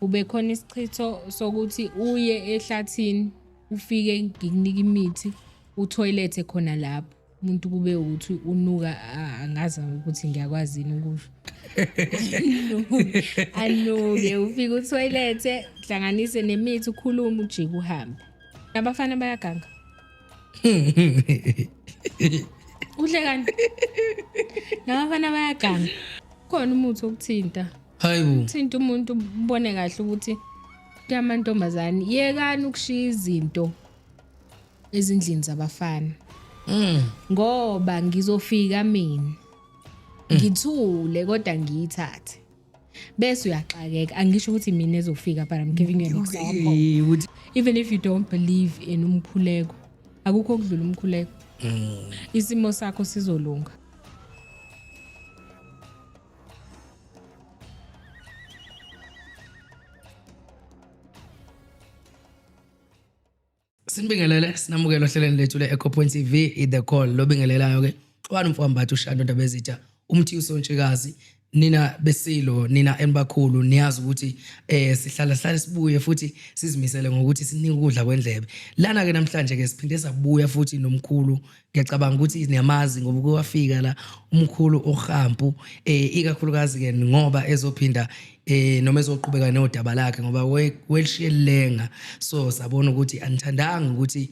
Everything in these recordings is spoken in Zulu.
Kube khona isichitho sokuthi uye ehlathini ufike ngikunike imithi uthoyilethe khona lapho umuntu kube ukuthi unuka angazi ukuthi ngiyakwazi yini ukusho anuke ufike uthoyilethe hlanganise nemithi ukhulume ujike uhambe. Abafana bayaganga. Uhle kani? Nabafana bayaganga. Khona umuthi wokuthinta. Hayibo. Thinta umuntu ubone kahle ukuthi amantombazane yekani ukushiya izinto ezindlini zabafana. Ngoba ngizofika mina. Ngithule kodwa ngiyithathe. Bese uyaxakeka. Angisho ukuthi mina ezofika, but I'm giving you an example. Ukuthi Even if you don't believe in umkhuleko, akukho okudlula umkhuleko. Isimo sakho sizolunga. Sinibingelele, sinamukele ohlelweni lethu le-Echo Point TV, i-The Call. Lobingelelayo ke Xwani umfowambatha uShando Ndabezitha, umthi uSontshikazi. Nina besilo, nina enibakhulu, niyazi ukuthi sihlala sihlale sibuye futhi sizimisele ngokuthi sinike ukudla kwendlebe. Lana ke namhlanje ke siphinde sabuya futhi nomkhulu. Ngiyacabanga ukuthi niyamazi ngoba uke wafika la umkhulu ohampu, ikakhulukazi ke ngoba ezophinda noma ezoqhubeka nodaba lakhe ngoba welishiye lilenga. So sabona ukuthi anithandanga ukuthi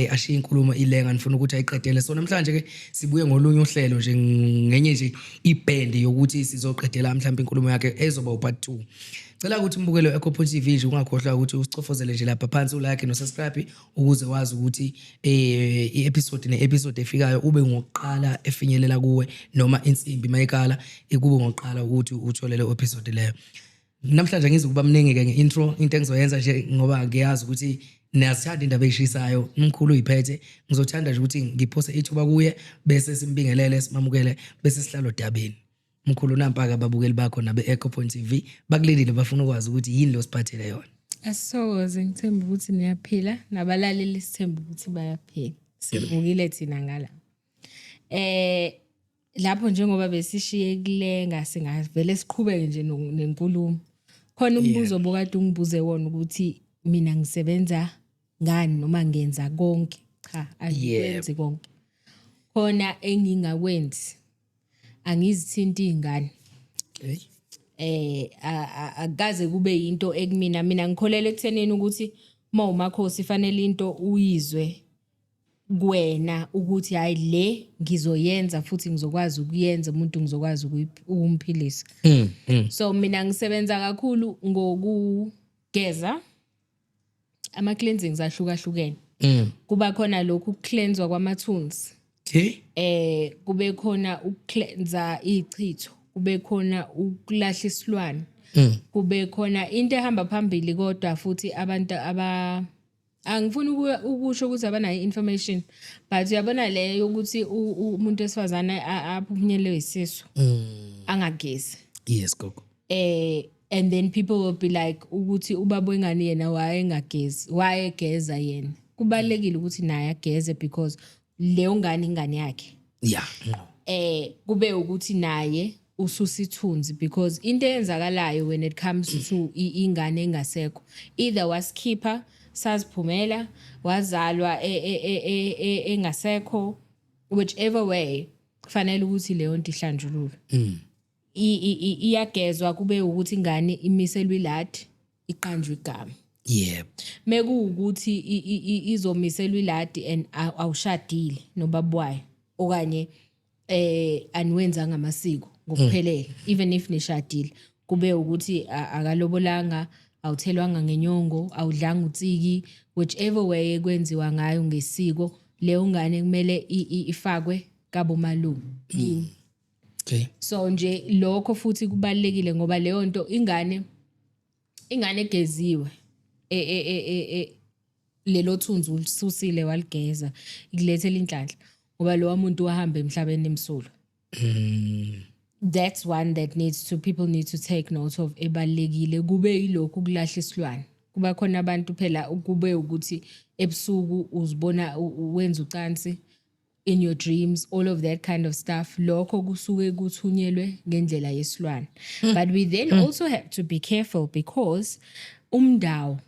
ashiye inkulumo ilenga, nifuna ukuthi ayiqedele. So namhlanje ke sibuye ngolunye uhlelo nje, ngenye nje iband yokuthi sizoqedela mhlawumbe inkulumo yakhe ezoba upart 2. Cela ukuthi umbukelo Echo Point TV nje ungakhohlwa ukuthi usicofozele nje lapha phansi ulike no subscribe ukuze wazi ukuthi i-episode ne-episode efikayo ube ngokuqala efinyelela kuwe, noma insimbi mayikala ikube ngokuqala ukuthi uthole le episode leyo. Namhlanje ngizokuba mningi ke nge-intro, into engizoyenza nje ngoba ngiyazi ukuthi niyazithanda indaba eyishisayo, umkhulu uyiphethe, ngizothanda nje ukuthi ngiphose ithuba kuye bese simbingelele simamukele bese sihlala odabeni. Mkhulu, nampa ke ababukeli bakho nabe Echo Point TV bakulindile, bafuna ukwazi ukuthi yini lo siphathele yona. Asithokoze, ngithemba ukuthi niyaphila, nabalaleli sithemba ukuthi bayaphila. Sivukile thina ngala. Lapho njengoba besishiye kulenga singavele siqhubeke nje nenkulumo. Khona umbuzo obokade ungibuze wona ukuthi mina ngisebenza ngani noma ngenza konke. Cha, angikwenzi konke. Khona engingakwenzi, angizithinti izingane. Akaze kube into ekumina. Mina ngikholelwa ekuthenini ukuthi uma umakhosi fanele into uyizwe kuwena ukuthi hayi le ngizoyenza futhi ngizokwazi ukuyenza, umuntu ngizokwazi ukumphilisa. So mina ngisebenza kakhulu ngokugeza ama cleansings ahlukahlukene. Kuba khona lokhu ukucleanswa kwamathunzi. Kube khona ukucleansa ichitho, kube khona ukulahla isilwane. Kube khona into ehamba phambili kodwa futhi abantu aba angifuni ukusho ukuthi abanayo information, but uyabona le yokuthi umuntu wesifazane aphunyelwe isisu angagezi. Yes gogo. And then people will be like ukuthi ubaba wengane yena wayengagezi, wayegeza yena. Kubalekile ukuthi naye ageze because leyo ngane ingane yakhe. Kube ukuthi naye ususithunzi because into eyenzakalayo when it comes to ingane engasekho, either wasikhipha saziphumela, wazalwa engasekho, whichever way kufanele ukuthi leyo nto ihlanjululwe. Iyagezwa kube ukuthi ingane imiselwe iladi, iqanjwe igama. Mekuwukuthi izomiselwa iladi and awushadile nobaba wayo okanye aniwenzanga amasiko ngokuphelele, even if nishadile kube ukuthi akalobolanga, awuthelwanga ngenyongo, awudlanga utsiki, whichever way ekwenziwa ngayo ngesiko, leyo ngane kumele ifakwe kabomalume. So nje lokho futhi kubalekile ngoba leyo nto ingane egeziwe, lelo thunzi ulisusile waligeza, ikulethela inhlanhla ngoba lowa muntu wahamba emhlabeni emsulwa. That's one that people need to take note of, ebalekile kube yilokhu kulahla isilwane. Kuba khona abantu phela kube ukuthi ebusuku uzibona wenza ucansi, in your dreams, all of that kind of stuff, lokho kusuke kuthunyelwe ngendlela yesilwane. But we then also have to be careful because umndawo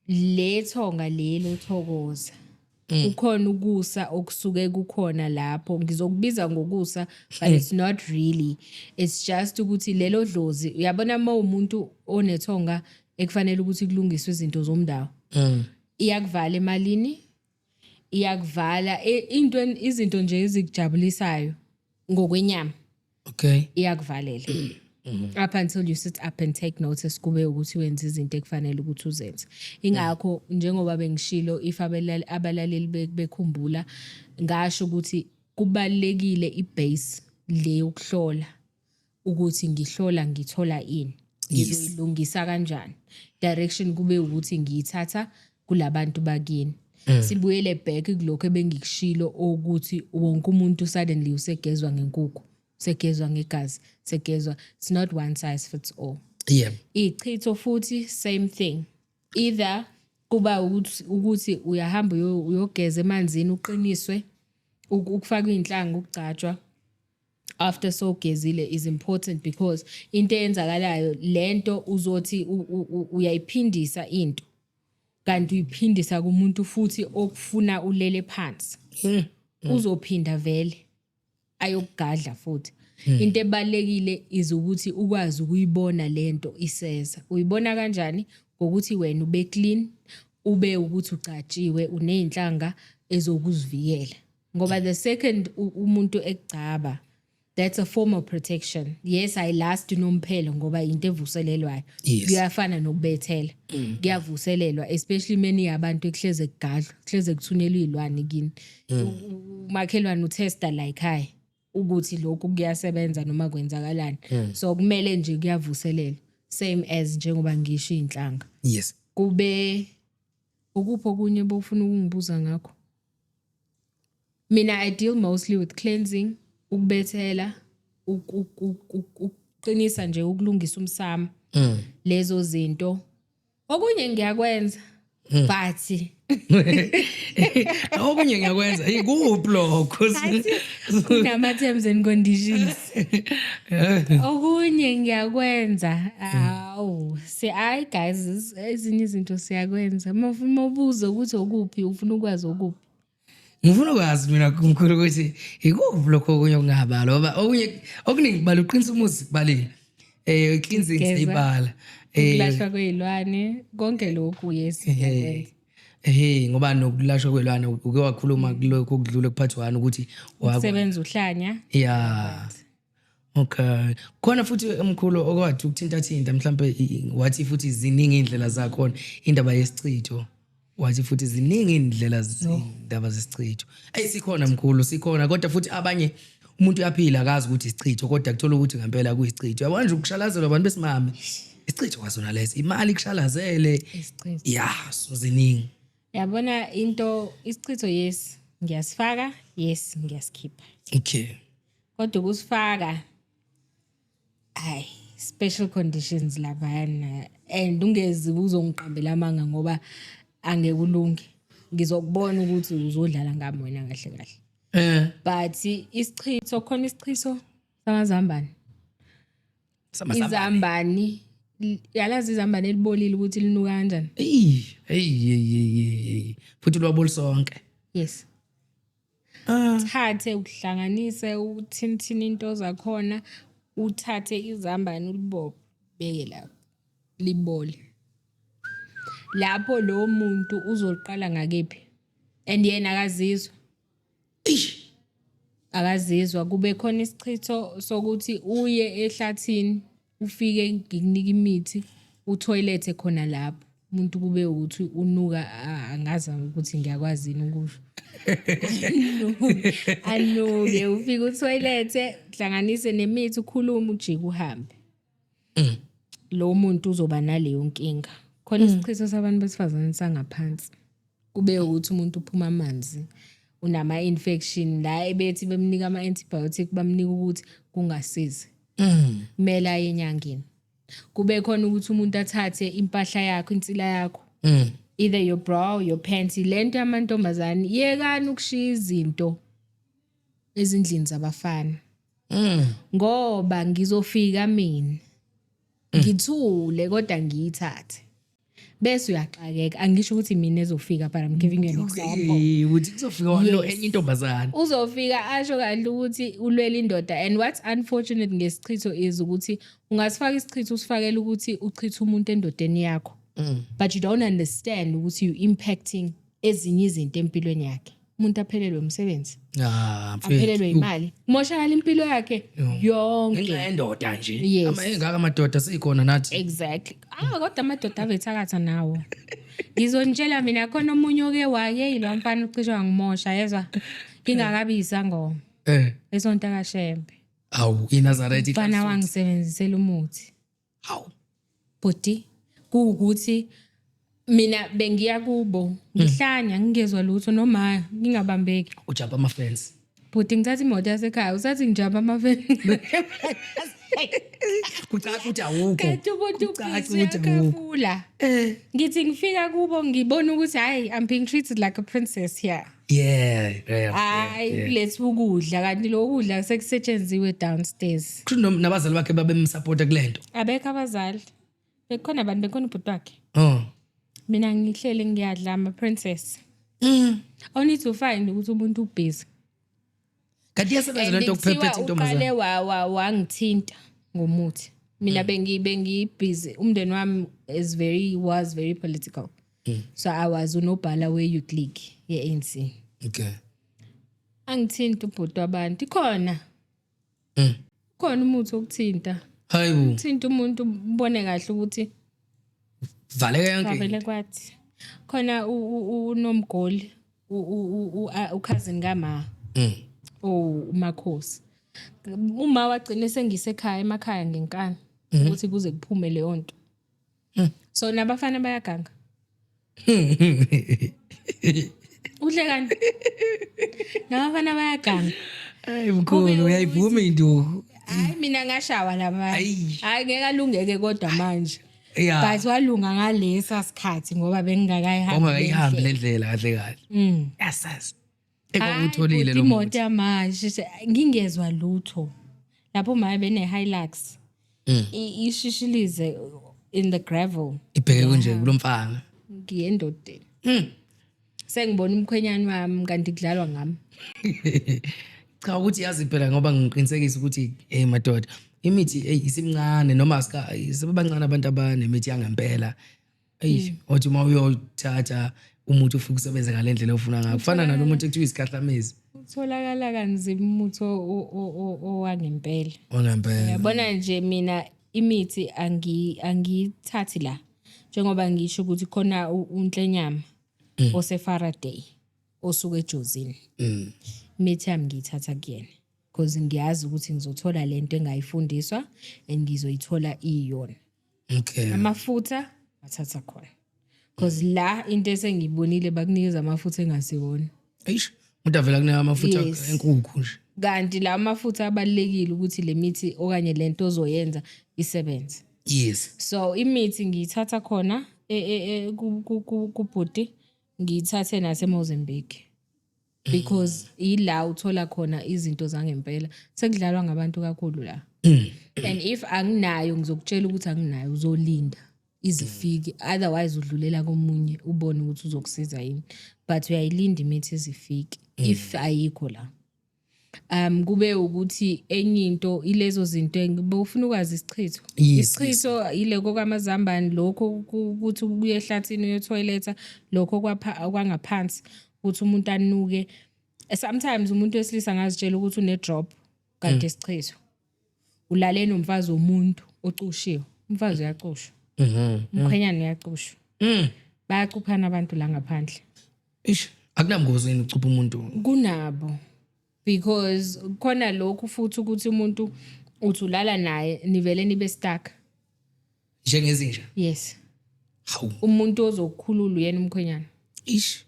lethonga lelo thokoza kukhona ukusa okusuke kukhona lapho. Ngizokubiza ngokusa, but it's not really, it's just ukuthi lelo dlozi, uyabona, uma umuntu onethonga ekufanele ukuthi kulungiswe izinto zomndawo, iyakuvala emalini, iyakuvala into, izinto nje ezikujabulisayo ngokwenyama. Iyakuvalela up until you sit up and take notice, kube ukuthi wenza izinto ekufanele ukuthi uzenze. Ingakho njengoba bengishilo, if abalaleli bekhumbula, ngasho ukuthi kubalekile ibase le yokuhlola, ukuthi ngihlola ngithola ini, ngizoyilungisa kanjani, direction kube ukuthi ngiyithatha kulabantu bakini. Sibuyele back kulokho ebengikushilo ukuthi wonke umuntu suddenly usegezwa ngenkukhu, segezwa ngegazi, segezwa. It's not one size fits all. Ichitho futhi, same thing, either kuba ukuthi uyahamba uyogeza emanzini, uqiniswe, ukufaka iy'nhlanga, ukugcatshwa after sowugezile is important, because into eyenzakalayo lento uzothi uyayiphindisa into, kanti uyiphindisa kumuntu futhi okufuna ulele phansi. Uzophinda vele ayokugadla futhi. Into ebalekile is ukuthi ukwazi ukuyibona lento iseza. Uyibona kanjani? Ngokuthi wena ube clean, ube ukuthi ugcatshiwe, uneyinhlanga ezokuzivikela, ngoba the second umuntu ekugcaba, that's a form of protection. Yes, ayilast nomphelo ngoba into evuselelwayo. Kuyafana nokubethela, kuyavuselelwa, especially many abantu ekuhleze kugadlwa, kuhleze kuthunyelwa iy'lwane kini. Umakhelwane utesta like hayi ukuthi lokhu kuyasebenza noma kwenzakalani, so kumele nje kuyavuselelwa, same as njengoba ngisho iy'nhlanga. Kube ukuphi okunye bofuna ukungibuza ngakho? Mina I deal mostly with cleansing, ukubethela, ukuqinisa nje, ukulungisa umsamo, lezo zinto. Okunye ngiyakwenza, but Okunye ngiyakwenza, ikuphi lokho? Kunama terms and conditions. Okunye ngiyakwenza, awu si hayi guys, ezinye izinto siyakwenza. Uma ufuna ubuze ukuthi okuphi, ufuna ukwazi okuphi? Ngifuna ukwazi mina, mkhulu, ukuthi ikuphi lokho okunye okungabala, ngoba okunye okuningi kubala uqinisa umuzi, kubalile, cleansing. Geza. Siyibala. Ukulashwa kwey'lwane, konke lokhu, yes, ngiyakwenza. Ngoba nokulashwa kwelwane uke wakhuluma kulokho okudlule kuphathwana ukuthi Ukusebenza uhlanya. Yeah, okay. Khona futhi emkhulu okwathi ukuthinta thinta mhlambe wathi futhi ziningi indlela zakhona, indaba yesichitho, wathi futhi ziningi indlela zindaba zesichitho. Ey, sikhona mkhulu, sikhona, kodwa futhi abanye umuntu uyaphila akazi ukuthi isichitho, kodwa kuthola ukuthi ngempela kuyisichitho. Yabona nje ukushalazelwa abantu besimame, isichitho kwasona leso, imali kushalazele. Isichitho. Yeah, so ziningi. Yabona into isichitho, yes, ngiyasifaka, yes, ngiyasikhipha. Kodwa ukusifaka, hayi, special conditions laphayana, and ungezi uzongiqambela amanga ngoba angeke ulunge. Ngizokubona ukuthi uzodlala ngami wena kahle kahle. But isichitho khona, isichitho samazambane. Samazambane. Izambane, yalazi izambane elibolile ukuthi linuka kanjani? Eyi, hey hey hey hey, futhi lwaboli sonke. Yes. Thathe uhlanganise, uthinthini into zakhona, uthathe izambane ulibophe, beke lapho libole lapho. Lo muntu uzoliqala ngakephi? And yena akazizwa. Eish. Akazizwa. Kube khona isichitho sokuthi uye ehlathini, ufike ngikunika imithi, uthoyilethe khona lapho. Umuntu kube ukuthi unuka, angazi ukuthi ngiyakwazi yini ukusho, anuke, ufike uthoyilethe, hlanganise nemithi, ukhulume, ujike, uhambe. Lo muntu uzoba naleyo nkinga. Khona isichitho sabantu besifazane sangaphansi, kube ukuthi umuntu uphuma amanzi, unama-infection la, ebethi bemnika ama-antibiotic, bamnika ukuthi kungasizi, kumele aye enyangeni. Kube khona ukuthi umuntu athathe impahla yakho, insila yakho. Either your bra or your panty. Lento yamantombazane, yekani ukushiya izinto ezindlini zabafana. Ngoba ngizofika mina ngithule kodwa ngiyithathe, bese uyaxakeka. Angisho ukuthi mina ezofika, but I'm giving you an example. Ukuthi kuzofika lo enye intombazane. Uzofika asho kahle ukuthi ulwela indoda. And what's unfortunate ngesichitho is ukuthi ungasifaka isichitho, usifakele ukuthi uchithe umuntu endodeni yakho, but you don't understand ukuthi you impacting ezinye izinto empilweni yakhe. Umuntu aphelelwe umsebenzi, Ah, mfethu. aphelelwe imali, kumoshakala impilo yakhe yonke. Ngenxa yendoda nje. Yes. Ama engaka amadoda, sikhona nathi. Exactly. Ah, kodwa amadoda avethakatha nawo. Ngizonitshela mina, khona omunye oke waye lo mfana ucishe wangimosha, yezwa, ngingakabi isangoma esonto kaShembe. Awu, iNazaretha. Mfana wangisebenzisela umuthi. Hawu. Bhuti, kuwukuthi mina bengiya kubo ngihlanya, ngingezwa lutho noma ngingabambeki. Ujump ama-fence. Bhuti, ngithatha imoto yasekhaya, usathi ngijump ama-fence. Kucaca ukuthi awukho. Kanti umuntu Kucaca ubhizi ukuthi awukho. uyakhafula. Ngithi ngifika kubo, ngibona ukuthi hayi, I'm being treated like a princess here. Hayi, kuletha ukudla, kanti lo kudla sekusetshenziwe downstairs. Kusho nabazali bakhe babemsupporta kule nto. Abekho abazali, bekhona abantu, bekhona ubhuti wakhe. Mina ngihlele ngiyadla, ama-princess, only to find ukuthi umuntu ubhizi. Kanti iyasebenza lento Kuthiwa yokuphephetha intombazane? Uqale wangithinta ngomuthi. Mina bengibhizi, umndeni wami is very was very political, so I was unobhala we-youth league ye-ANC. Angithinta ubhuti wabantu, ikhona khona umuthi wokuthinta. Hayibo. Thinta umuntu, ubone kahle ukuthi Valeka yonke. Kwavele kwathi khona uNomgoli, ucousin kama oh, umakhosi, uma wagcina sengisekhaya emakhaya ngenkani ukuthi kuze kuphume leyo nto. So nabafana bayaganga. Uhle kani, nabafana bayaganga. Hayi mkhulu, uyayivuma induku. Hayi, mina ngashawa lapha. Ayi. Hayi, ngeke alungeke kodwa manje. But walunga ngalesa sikhathi ngoba bengingakayihambi. Ongakayihambi le ndlela kahle kahle. Yasazi. Ekwakutholile lo imoto muntu. Yamanje ngingezwa lutho lapho maye bene Hilux ishishilize in the gravel. Ibheke kunje kulomfana. Ngiyendodeni, sengibona umkhwenyane wami, kanti kudlalwa ngami. Cha, ukuthi yazi phela, ngoba ngiqinisekisa ukuthi hey madoda, imithi hey isimncane, noma sika sebabancane abantu abanemithi yangempela. Ey, othi uma uyothatha umuthi ufike usebenze ngale ndlela ofuna ngayo. Kufana nalo muntu ekuthiwa isikhahlamezi. Utholakala kanzima umuthi owangempela. Wangempela. Yabona nje, mina imithi angiyithathi la, njengoba ngisho ukuthi khona unhlenyama ose-Faraday osuke eJozini. Imithi yami ngiyithatha kuyena because ngiyazi ukuthi ngizothola lento engayifundiswa and ngizoyithola iyona. Amafutha athatha khona because la into esengiyibonile, bakunikeza amafutha engasiwona. Eish, umuntu avela kunika amafutha enkukhu nje. Kanti la mafutha abalulekile ukuthi le mithi okanye lento ozoyenza isebenze. So imithi ngiyithatha khona kubhuti, ngiyithathe naseMozambique because ila uthola khona izinto zangempela. Sekudlalwa ngabantu kakhulu la, and if anginayo ngizokutshela ukuthi anginayo, uzolinda izifike, otherwise udlulela komunye, ubone ukuthi uzokusiza yini, but uyayilinda imithi izifike if ayikho la. Kube ukuthi enye into, ilezo zinto bowufuna ukwazi isichitho. Isichitho ileko kwamazambane, lokho ukuthi uye ehlathini uyotoiletha, lokho kwangaphansi ukuthi umuntu anuke. Sometimes umuntu wesilisa angazitshela ukuthi une drop, kanti isichitho. Ulale nomfazi womuntu ocushiwe, umfazi uyacushwa, umkhwenyana uyacushwa. Bayacuphana abantu la ngaphandle. Ish, akunamngozi yini ukucupha umuntu? Kunabo, because khona lokhu futhi ukuthi umuntu uthi ulala naye, nivele nibe stuck. Njengezinja. Yes. Hawu. Umuntu ozokukhulula uyena umkhwenyana. Ish.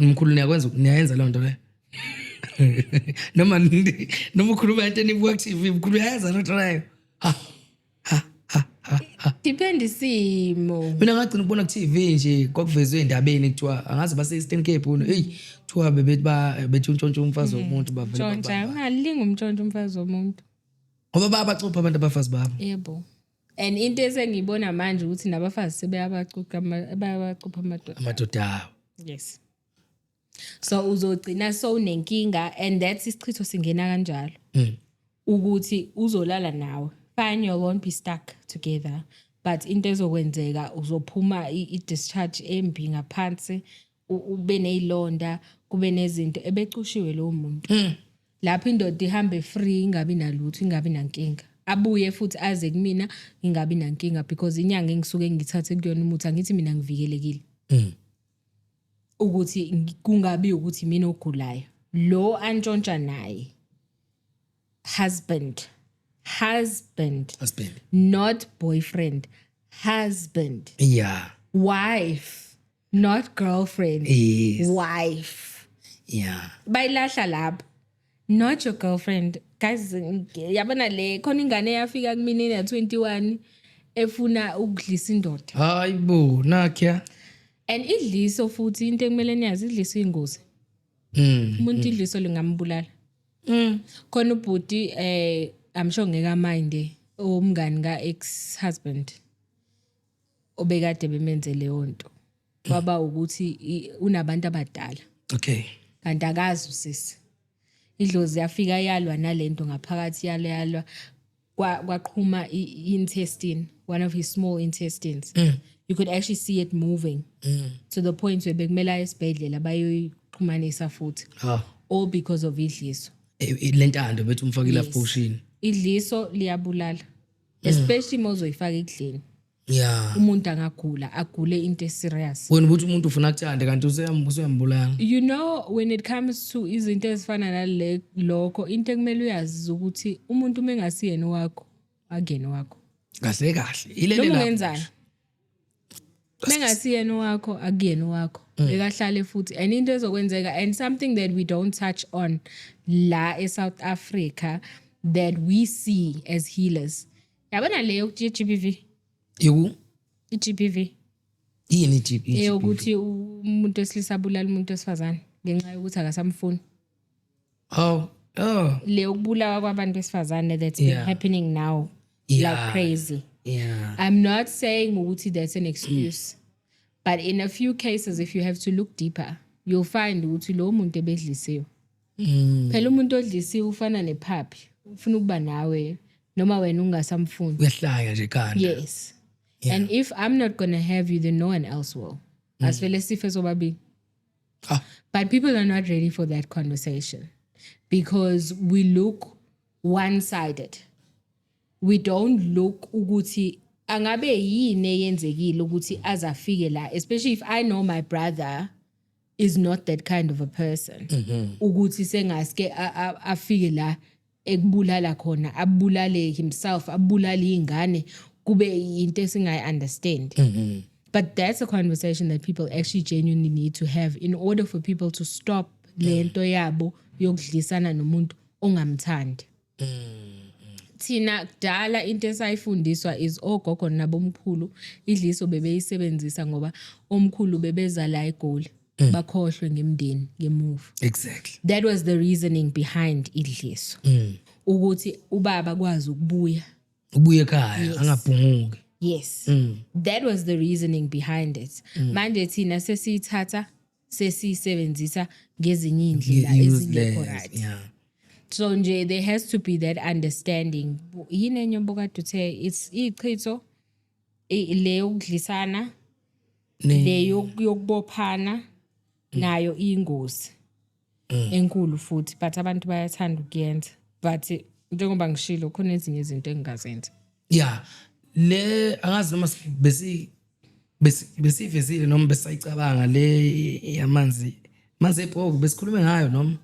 Mkhulu, niyakwenza, niyayenza leyo nto leyo? Noma ukhuluma into enibuka ku-TV, mkhulu, uyayenza loo nto leyo? Ha ha ha. Ha ha. Depend isimo. Mina ngagcina ukubona ku-TV nje, kwakuvezwe endabeni, kuthiwa angazi base-Eastern Cape, hey, kuthiwa bebethi bethi untshontsha umfazi womuntu, bavele Ntshontsha. babamba. Ungalinga umntshontsha umfazi womuntu. Ngoba bayabacupha abantu abafazi babo. Yebo, and into esengiyibona manje ukuthi nabafazi sebeyabacuca bayabacupha amadoda. Amadoda abo. Yes, so uzogcina sowunenkinga, and that's isichitho singena kanjalo, ukuthi uzolala nawe, fine, you won't be stuck together, but into ezokwenzeka, uzophuma i-discharge embi ngaphansi, ube ney'londa, kube nezinto ebecushiwe lowo muntu. Lapho indoda ihambe free, ingabi nalutho, ingabi nankinga, abuye futhi aze kumina, ngingabi nankinga, because inyanga engisuke ngithathe kuyona umuthi, angithi mina ngivikelekile, ukuthi kungabi ukuthi mina ogulayo, lo antshontsha naye, husband, husband, Husband. Not boyfriend, husband. Wife, not girlfriend. Wife. Bayilahla lapho, not your girlfriend, guys. Yabona le khona ingane eyafika kumina ena 21 efuna ukudlisa indoda. Hayibo, nakya. And idliso futhi, into ekumele niyazi, idliso ingozi. Umuntu idliso lingambulala. Khona ubhuti, I'm sure ngeke aminde, umngani ka ex husband obekade bemenze leyo nto, kwaba ukuthi unabantu abadala, kanti akazi usisi. Idlozi yafika yalwa nalento ngaphakathi, yalwa, yalwa, kwaqhuma i-intestine, one of his small intestines. You could actually see it moving to the point where bekumele aye esibhedlela bayoyixhumanisa futhi, all because of idliso. Lentando bethi umfake love potion. Idliso liyabulala, especially uma uzoyifaka ekudleni. Umuntu angagula, agule into eserious. Wena ubuthi umuntu ufuna kuthande, kanti usuyambulala. You know, when it comes to izinto ezifana nale lokho, into ekumele uyazi ukuthi umuntu uma engasiyena wakho, akuyena wakho. Kahle kahle ilele Noma lapho. ungenzani, mengasiyena wakho, akuyena wakho, bekahlale futhi. And into ezokwenzeka, and something that we don't touch on la eSouth Africa that we see as healers, yabona leyo GBV. Yoku? I-GBV. Yini i-GBV? Eyokuthi umuntu wesilisa abulala umuntu wesifazane ngenxa yokuthi akasamfuni. Oh. Le yokubulawa kwabantu besifazane that's been happening now like crazy. I'm not saying ukuthi that's an excuse, but in a few cases, if you have to look deeper, you'll find ukuthi lo muntu ebedlisiwe. Phela umuntu odlisiwe ufana nephaphi, ufuna ukuba nawe noma wena ungasamfuni. Uyahlanya nje ekhanda. Yes. And if I'm not going to have you, then no one else will. Asivele sife sobabili. But people are not ready for that conversation because we look one-sided. We don't look ukuthi angabe yini eyenzekile ukuthi azafike la, especially if I know my brother is not that kind of a person. Ukuthi sengaske afike la ekubulala khona, abulale himself, abulale ingane, kube into esingayi understand. But that's a conversation that people actually genuinely need to have in order for people to stop lento yabo yokudlisana nomuntu ongamthandi. Thina kudala into esayifundiswa is ogogo nabomkhulu, idliso bebeyisebenzisa ngoba omkhulu bebeza la eGoli, bakhohlwe ngemndeni ngemuva. That was the reasoning behind idliso. Ukuthi ubaba kwazi ukubuya. Ubuye ekhaya, angabhunguki. Yes. That was the reasoning behind it. Manje thina sesiyithatha sesiyisebenzisa ngezinye indlela ezingekho Useless. right. So nje there has to be that understanding. Yini enye obukade uthe it's ichitho, le yokudlisana, le yokubophana nayo iyingozi enkulu futhi, but abantu bayathanda ukuyenza, but njengoba ngishilo, khona ezinye izinto engingazenza. Yeah. Le angazi noma besivezile noma besayicabanga le yamanzi, manzi ebhoko besikhulume ngayo noma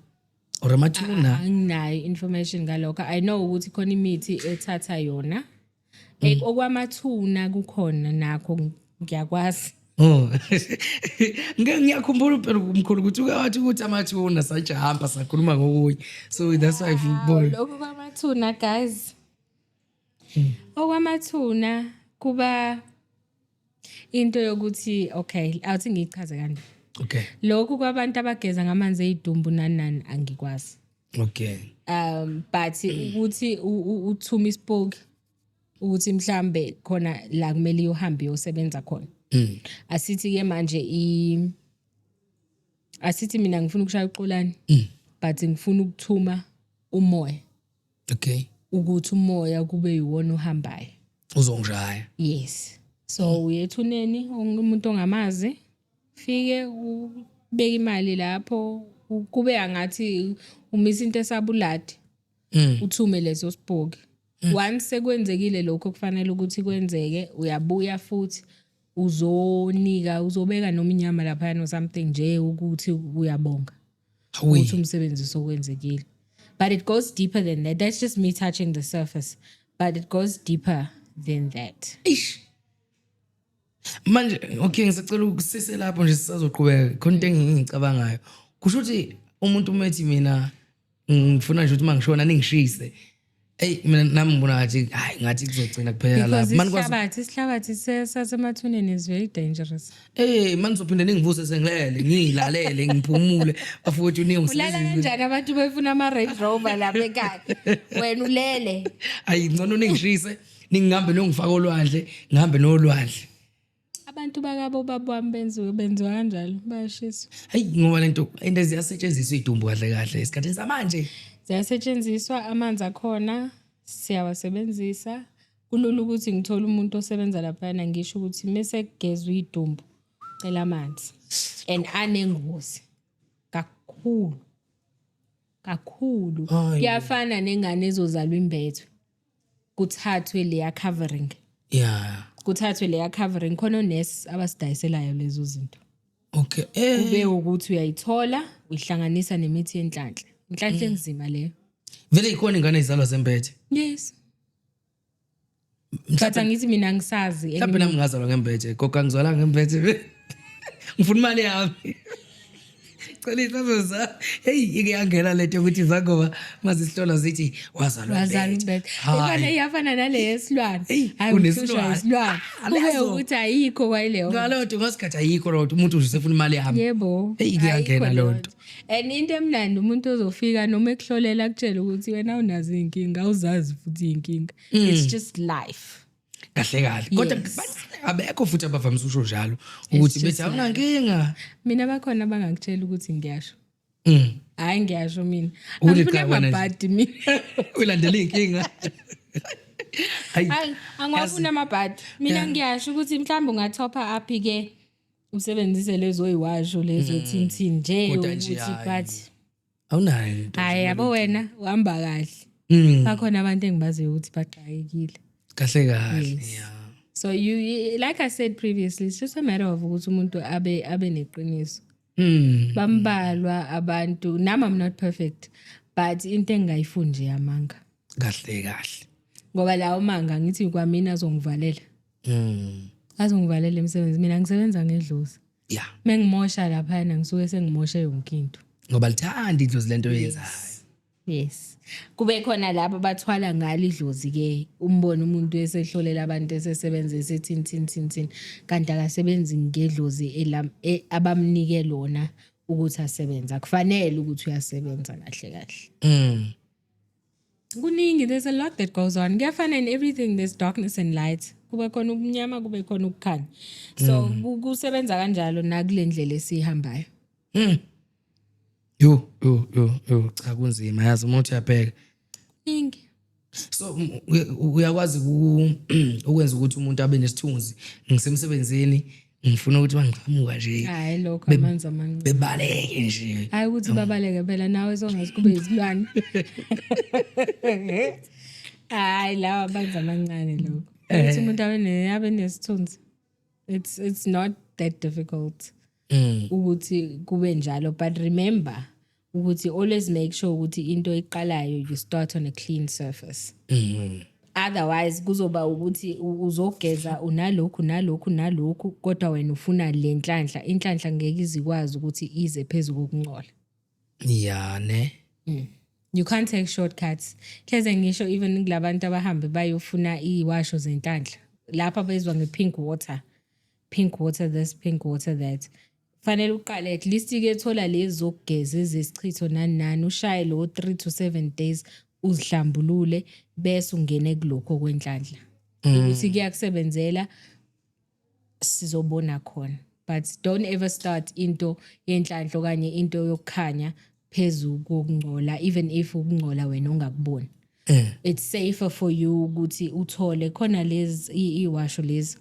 or amathuna. Anginayo information ngalokho. I know ukuthi khona imithi ethatha yona. Okwamathuna kukhona nakho, ngiyakwazi. Oh. Ngeke, ngiyakhumbula phela umkhulu ukuthi uke wathi ukuthi amathuna, sajumpa sakhuluma ngokunye. So that's why I Lokho kwamathuna, guys. Okwamathuna. Kuba into yokuthi, okay, awuthi ngiyichaze kanje. Lokhu kwabantu abageza ngamanzi eyidumbu nani nani, angikwazi. But ukuthi uthuma isipoki ukuthi mhlambe khona la kumele uhambe uyosebenza khona. Asithi ke manje asithi mina ngifuna ukushaya uXolani, but ngifuna ukuthuma umoya ukuthi umoya kube yiwona ohambayo. Uzongishaya. Yes, so uye ethuneni, umuntu ongamazi, fike ubeke imali lapho, kube angathi umisa into esabuladi, uthume leso sipoki. Once sekwenzekile lokho kufanele ukuthi kwenzeke, uyabuya futhi uzonika, uzobeka noma inyama laphayana or something nje ukuthi uyabonga ukuthi umsebenzi sokwenzekile. But it goes deeper than that. That's just me touching the surface, but it goes deeper than that. Ish. Manje okay, ngisacela ukusise lapho nje, sisazoqhubeka khona into engiyicabangayo. Kusho ukuthi umuntu umethi mina ngifuna nje ukuthi mangishona ningishise. Ey, mina nami ngibona ngathi hayi, ngathi kuzogcina kuphela because lapho. Mani kwazi isihlabathi sasemathuneni is very dangerous. Eh, manje uzophinde ningivuse sengilele, ngiyilalele, ngiphumule, bafowethu. Ulala Niyongisebenza. kanjani abantu befuna ama-Range Rover lapha ekhaya, wena ulele? Ayi, ngcono ningishise, ningihambe niyongifaka olwandle, ngihambe nolwandle. Abantu bakabo baba wami benziwa kanjalo, bayashiswa. Hayi, ngoba lento into ziyasetshenziswa idumbu kahle kahle esikhathini samanje. Ziyasetshenziswa, amanzi akhona siyawasebenzisa. Kulula ukuthi ngithole umuntu osebenza laphayana, ngisho ukuthi mese kugezwa idumbu cela amanzi, and anengozi kakhulu kakhulu. Hayi. Kuyafana nengane ezozalwa imbethe, kuthathwe leya covering. Kuthathwe leya covering, khona onesi abasidayiselayo lezo zinto. Kube ukuthi uyayithola, uyihlanganisa nemithi yenhlanhla, inhlanhla enzima leyo. Vele ikhona ingane ezalwa zembethe? Yes, but angithi mina ngisazi. Mhlawumbe nami ngazalwa ngembethe, gogo, angizwala ngembethe, ngifuna imali yami. Cela ihlazo za. Hey, ike yangena lento yokuthi izangoma mazisihlola zithi wazalwa Wazalwa embethe. imbethe. Ifana, iyafana nale yesilwane. Eyi, Hayi, unesilwane. uhlushwa isilwane. Ah, Kube lezo. ukuthi ayikho kwayileyo. Ngaleyo nto ngasikhathi ayikho loo nto, umuntu nje usefuna imali yami. Yebo. Eyi, kuyangena Ayikho leyo nto. And into emnandi, umuntu ozofika noma ekuhlolela akutshele ukuthi wena awunazo iy'nkinga, awuzazi futhi iy'nkinga. It's just life. Kahle kahle, kodwa Yes. bancane, abekho futhi abavamise usho njalo ukuthi bethi awunankinga. Mina bakhona abangakutshela ukuthi ngiyasho. Hhayi, ngiyasho mina. Ukuthi Angifuni cha, wena nje. amabhadi mina. Ulandela iy'nkinga. Hayi. Hayi, angiwafuni amabhadi mina. Ngiyasho ukuthi mhlawumbe ungathopha up ke, usebenzise lezo yiwasho lezo thini nje. Kodwa nje ukuthi hhayi. but Awunayo into. Hayi, yabo, wena uhamba kahle. Bakhona abantu engibaziyo ukuthi baxakekile. Kahle kahle. Yes. So you, like I said previously, it's just a matter of ukuthi umuntu abe neqiniso. Bambalwa abantu, nami I'm not perfect, but into engingayifuni nje amanga. Kahle kahle. Ngoba lawo manga, ngithi kwamina azongivalela. Azongivalela emsebenzi. Mina ngisebenza ngedlozi. Mengimosha laphayana, ngisuke sengimoshe yonke into. Ngoba lithanda idlozi lento oyenzayo. Yes. Kube khona labo bathwala ngalo idlozi ke, umbone umuntu esehlolela abantu, esesebenza, esethini thini thini thini, kanti akasebenzi ngedlozi abamnike lona ukuthi asebenze. Akufanele ukuthi uyasebenza kahle kahle. Kuningi, there's a lot that goes on. Kuyafana in everything, there's darkness and light. Kube khona ubumnyama, kube khona ukukhanya. So kusebenza kanjalo nakule ndlela esihambayo. Yo yo yo yo, cha, kunzima yazi uma uthi uyabheka. Kuningi. So uyakwazi ukwenza ukuthi umuntu abe nesithunzi, ngisemsebenzini, ngifuna ukuthi bangiqhamuka nje Hayi, lokho amanzi amancane. Bebaleke nje. Hayi, ukuthi babaleke phela nawe songaze kube izilwane. Hayi, lawa amanzi amancane lokho. Ukuthi umuntu abe nesithunzi. It's not that difficult ukuthi kube njalo, but remember ukuthi always make sure ukuthi into iqalayo, you start on a clean surface. Otherwise kuzoba ukuthi uzogeza unalokhu nalokhu nalokhu, kodwa wena ufuna le nhlanhla, inhlanhla ngeke izikwazi ukuthi ize phezu kokungcola. Ya ne. You can't take shortcuts. Hleze ngisho even kulabantu abahambe bayofuna iwasho zenhlanhla. Lapha bezwa nge-pink water, pink water this, pink water that. Fanele uqale at least ke thola lezi zokugeza, ezesichitho, nani nani, ushaye lo 3 to 7 days, uzihlambulule, bese ungene kulokho kwenhlanhla. Ukuthi kuyakusebenzela sizobona khona, but don't ever start into yenhlanhla okanye into yokukhanya phezu kokungcola, even if ukungcola wena ungakuboni. It's safer for you ukuthi uthole khona lezi iwasho lezi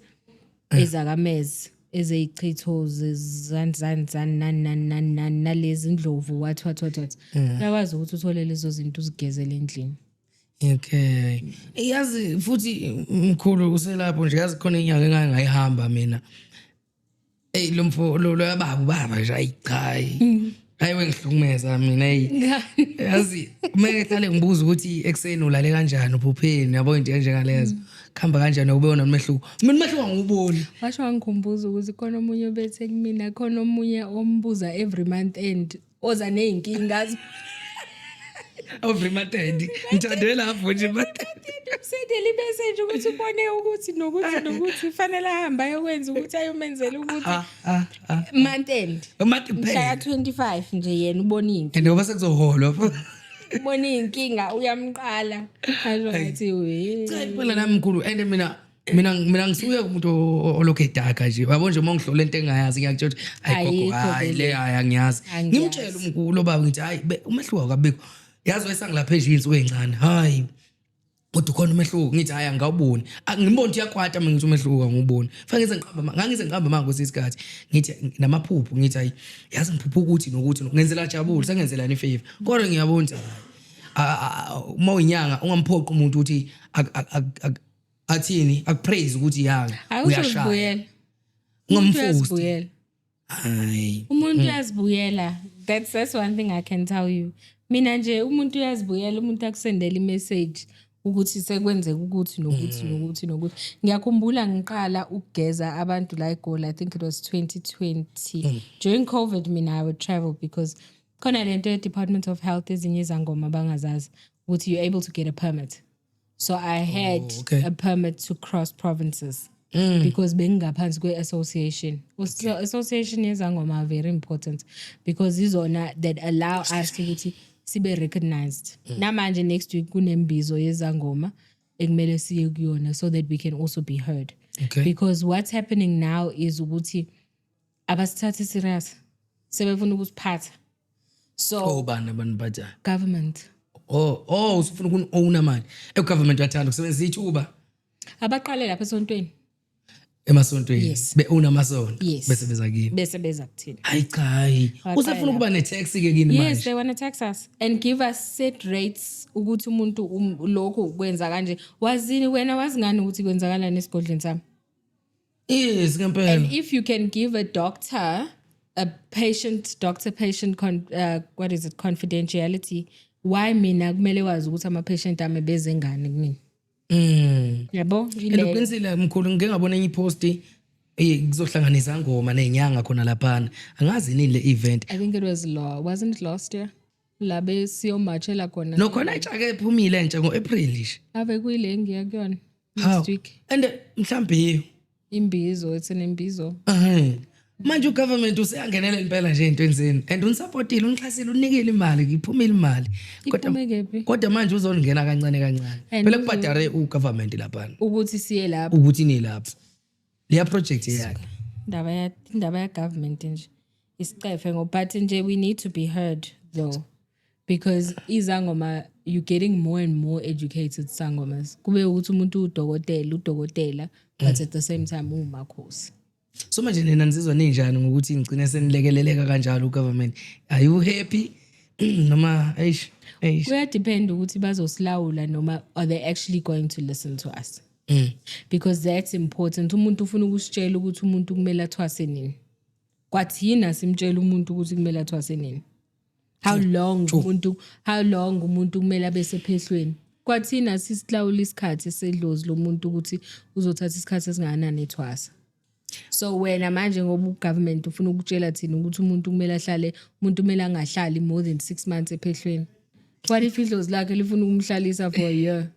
ezakamezi, ezeyichitho, zani zani zani, nani nani nani nani, nalezi ndlovu, what what what what. Uyakwazi ukuthi uthole lezo zinto, uzigezele endlini. Okay, yazi futhi mkhulu uselapho nje, yazi khona inyanga engake ngayihamba mina. Ey, lo mfo lo lo baba ubaba nje, ayi cha, hayi hayi, wengihlukumeza mina, hey. Yazi kumele ngihlale ngibuza ukuthi ekuseni ulale kanjani, uphupheni, yabo, into enjengalezo, kuhamba kanjani, ubona umehluko. Mina umehluko angiwuboni. Washo wangikhumbuza ukuthi khona omunye obethe kumina, khona omunye ombuza every month end, oza ney'nkinga. Every month end, ngithande lapho nje month. Usendele i-message ukuthi ubone ukuthi nokuthi nokuthi fanele ahambe ayokwenza ukuthi, ayomenzela ukuthi Ah ah ah. Month end. Month mhla kuphela. 25 nje yena ubona iy'nkinga. And ngoba sekuzoholwa. Ubona iy'nkinga, uyamqala, asho ngathi we. Cha, impela nami mkhulu, and mina ngisuke kumuntu olokhu edaka nje, yabo nje, uma ngihlola into engayazi ngiyakutshela ukuthi hayi gogo, Ayikho hayi vele. le, hayi angiyazi. Angiyazi. Ngimtshela umkhulu baba, ngithi hayi umehluko akabikho, yazi wayesangilapha nje iy'nsuku ey'ncane, hayi kodwa ukhona umehluko. Ngithi hayi angikawuboni. Ngimbona ukuthi uyakwata mina, ngithi umehluko angiwuboni. Fanele ngize ngiqamba, ngangize ngiqamba manga kwesinye isikhathi, ngithi namaphupho, ngithi hayi yazi ngiphupha ukuthi nokuthi, ngenzela jabule, sengenzelani i-favor, kodwa ngiyabona ukuthi hayi, uma uyinyanga ungamphoqi umuntu ukuthi athini, akupraise ukuthi yanga Awusho. uyashaya. Uzibuyela. Umuntu Ungamforce. uyazibuyela. Hayi. Umuntu uyazibuyela. That's one thing I can tell you. Mina nje umuntu uyazibuyela, umuntu akusendela i-message ukuthi sekwenzeka ukuthi nokuthi nokuthi nokuthi. Ngiyakhumbula ngiqala ukugeza abantu la eGoli, I think it was 2020 during COVID. Mina I would travel because khona lento ye-Department of Health, ezinye izangoma bangazazi ukuthi you're able to get a permit. So I had a permit to cross provinces because bengingaphansi kwe-association. Association yezangoma are very important because izona that allow us ukuthi sibe recognized. Namanje next week kunembizo yezangoma ekumele siye kuyona so that we can also be heard. Because what's happening now is ukuthi abasithathi serious, sebefuna ukusiphatha, so Obani abantu bathi? Government. Oh, usufuna ukuni-owna manje. E-government uyathanda ukusebenzisa ithuba. Abaqale lapha esontweni. Emasontweni? Yes. Be-owna amasonto? Yes. Bese beza kini? Bese beza kuthina. Hayi cha, hayi. Baqale Usefuna ukuba ne-tax ke kini Yes, manje? they want to tax us and give us set rates ukuthi umuntu lokhu kwenza kanje. Wazini wena, wazi ngani ukuthi kwenzakalani esigodlweni sami? Yes, ngempela. And if you can give a doctor a patient doctor patient what is it, confidentiality, why mina kumele wazi ukuthi ama patient ami beze ngani kumina? Yabo? And Yileyo. uqinisile mkhulu, ngike ngabona enye ipost, kuzohlanganisa ngoma ney'nyanga khona laphana, angazi nini le event. I think it was law, wasn't it last year? La besiyomatshela khona. No, khona intsha-ke ephumile entsha ngo-April nje. Ave kuyile ngiya kuyona How? next week. And mhlawumbe yiyo. Imbizo, it's an imbizo. Ehhe. Manje ugovernment useyangenela impela nje ey'ntweni zenu and unisapotile, unixhasile, unikile imali, iphumile imali, kodwa Iphume kephi? Kodwa manje uzongena kancane kancane. And Phela kubhadare ugovernment laphana. Ukuthi siye lapho. Ukuthi nilapho leya project yakhe. Indaba ya government nje isicefe ngo, but nje we need to be heard though, because izangoma, you getting more and more educated sangomas, kube ukuthi umuntu udokotela, udokotela, but at the same time umakhosi. So manje nina nizizwa ninjani ngokuthi ngigcine senilekeleleka kanjalo ugovernment? Are you happy noma eish eish? Kuyadepend ukuthi bazosilawula noma are they actually going to listen to us, because that's important. Umuntu ufuna ukusitshela ukuthi umuntu kumele athwase nini, kwathina simtshela umuntu ukuthi kumele athwase nini, how long umuntu kumele abe sephehlweni, kwathina sisilawula isikhathi sedlozi lomuntu ukuthi uzothatha isikhathi esingakanani ethwasa. So wena manje ngoba ugovernment ufuna ukutshela thina ukuthi umuntu kumele ahlale, umuntu kumele angahlali more than 6 months ephehlweni, what if idlozi lakhe lifuna ukumhlalisa for a year?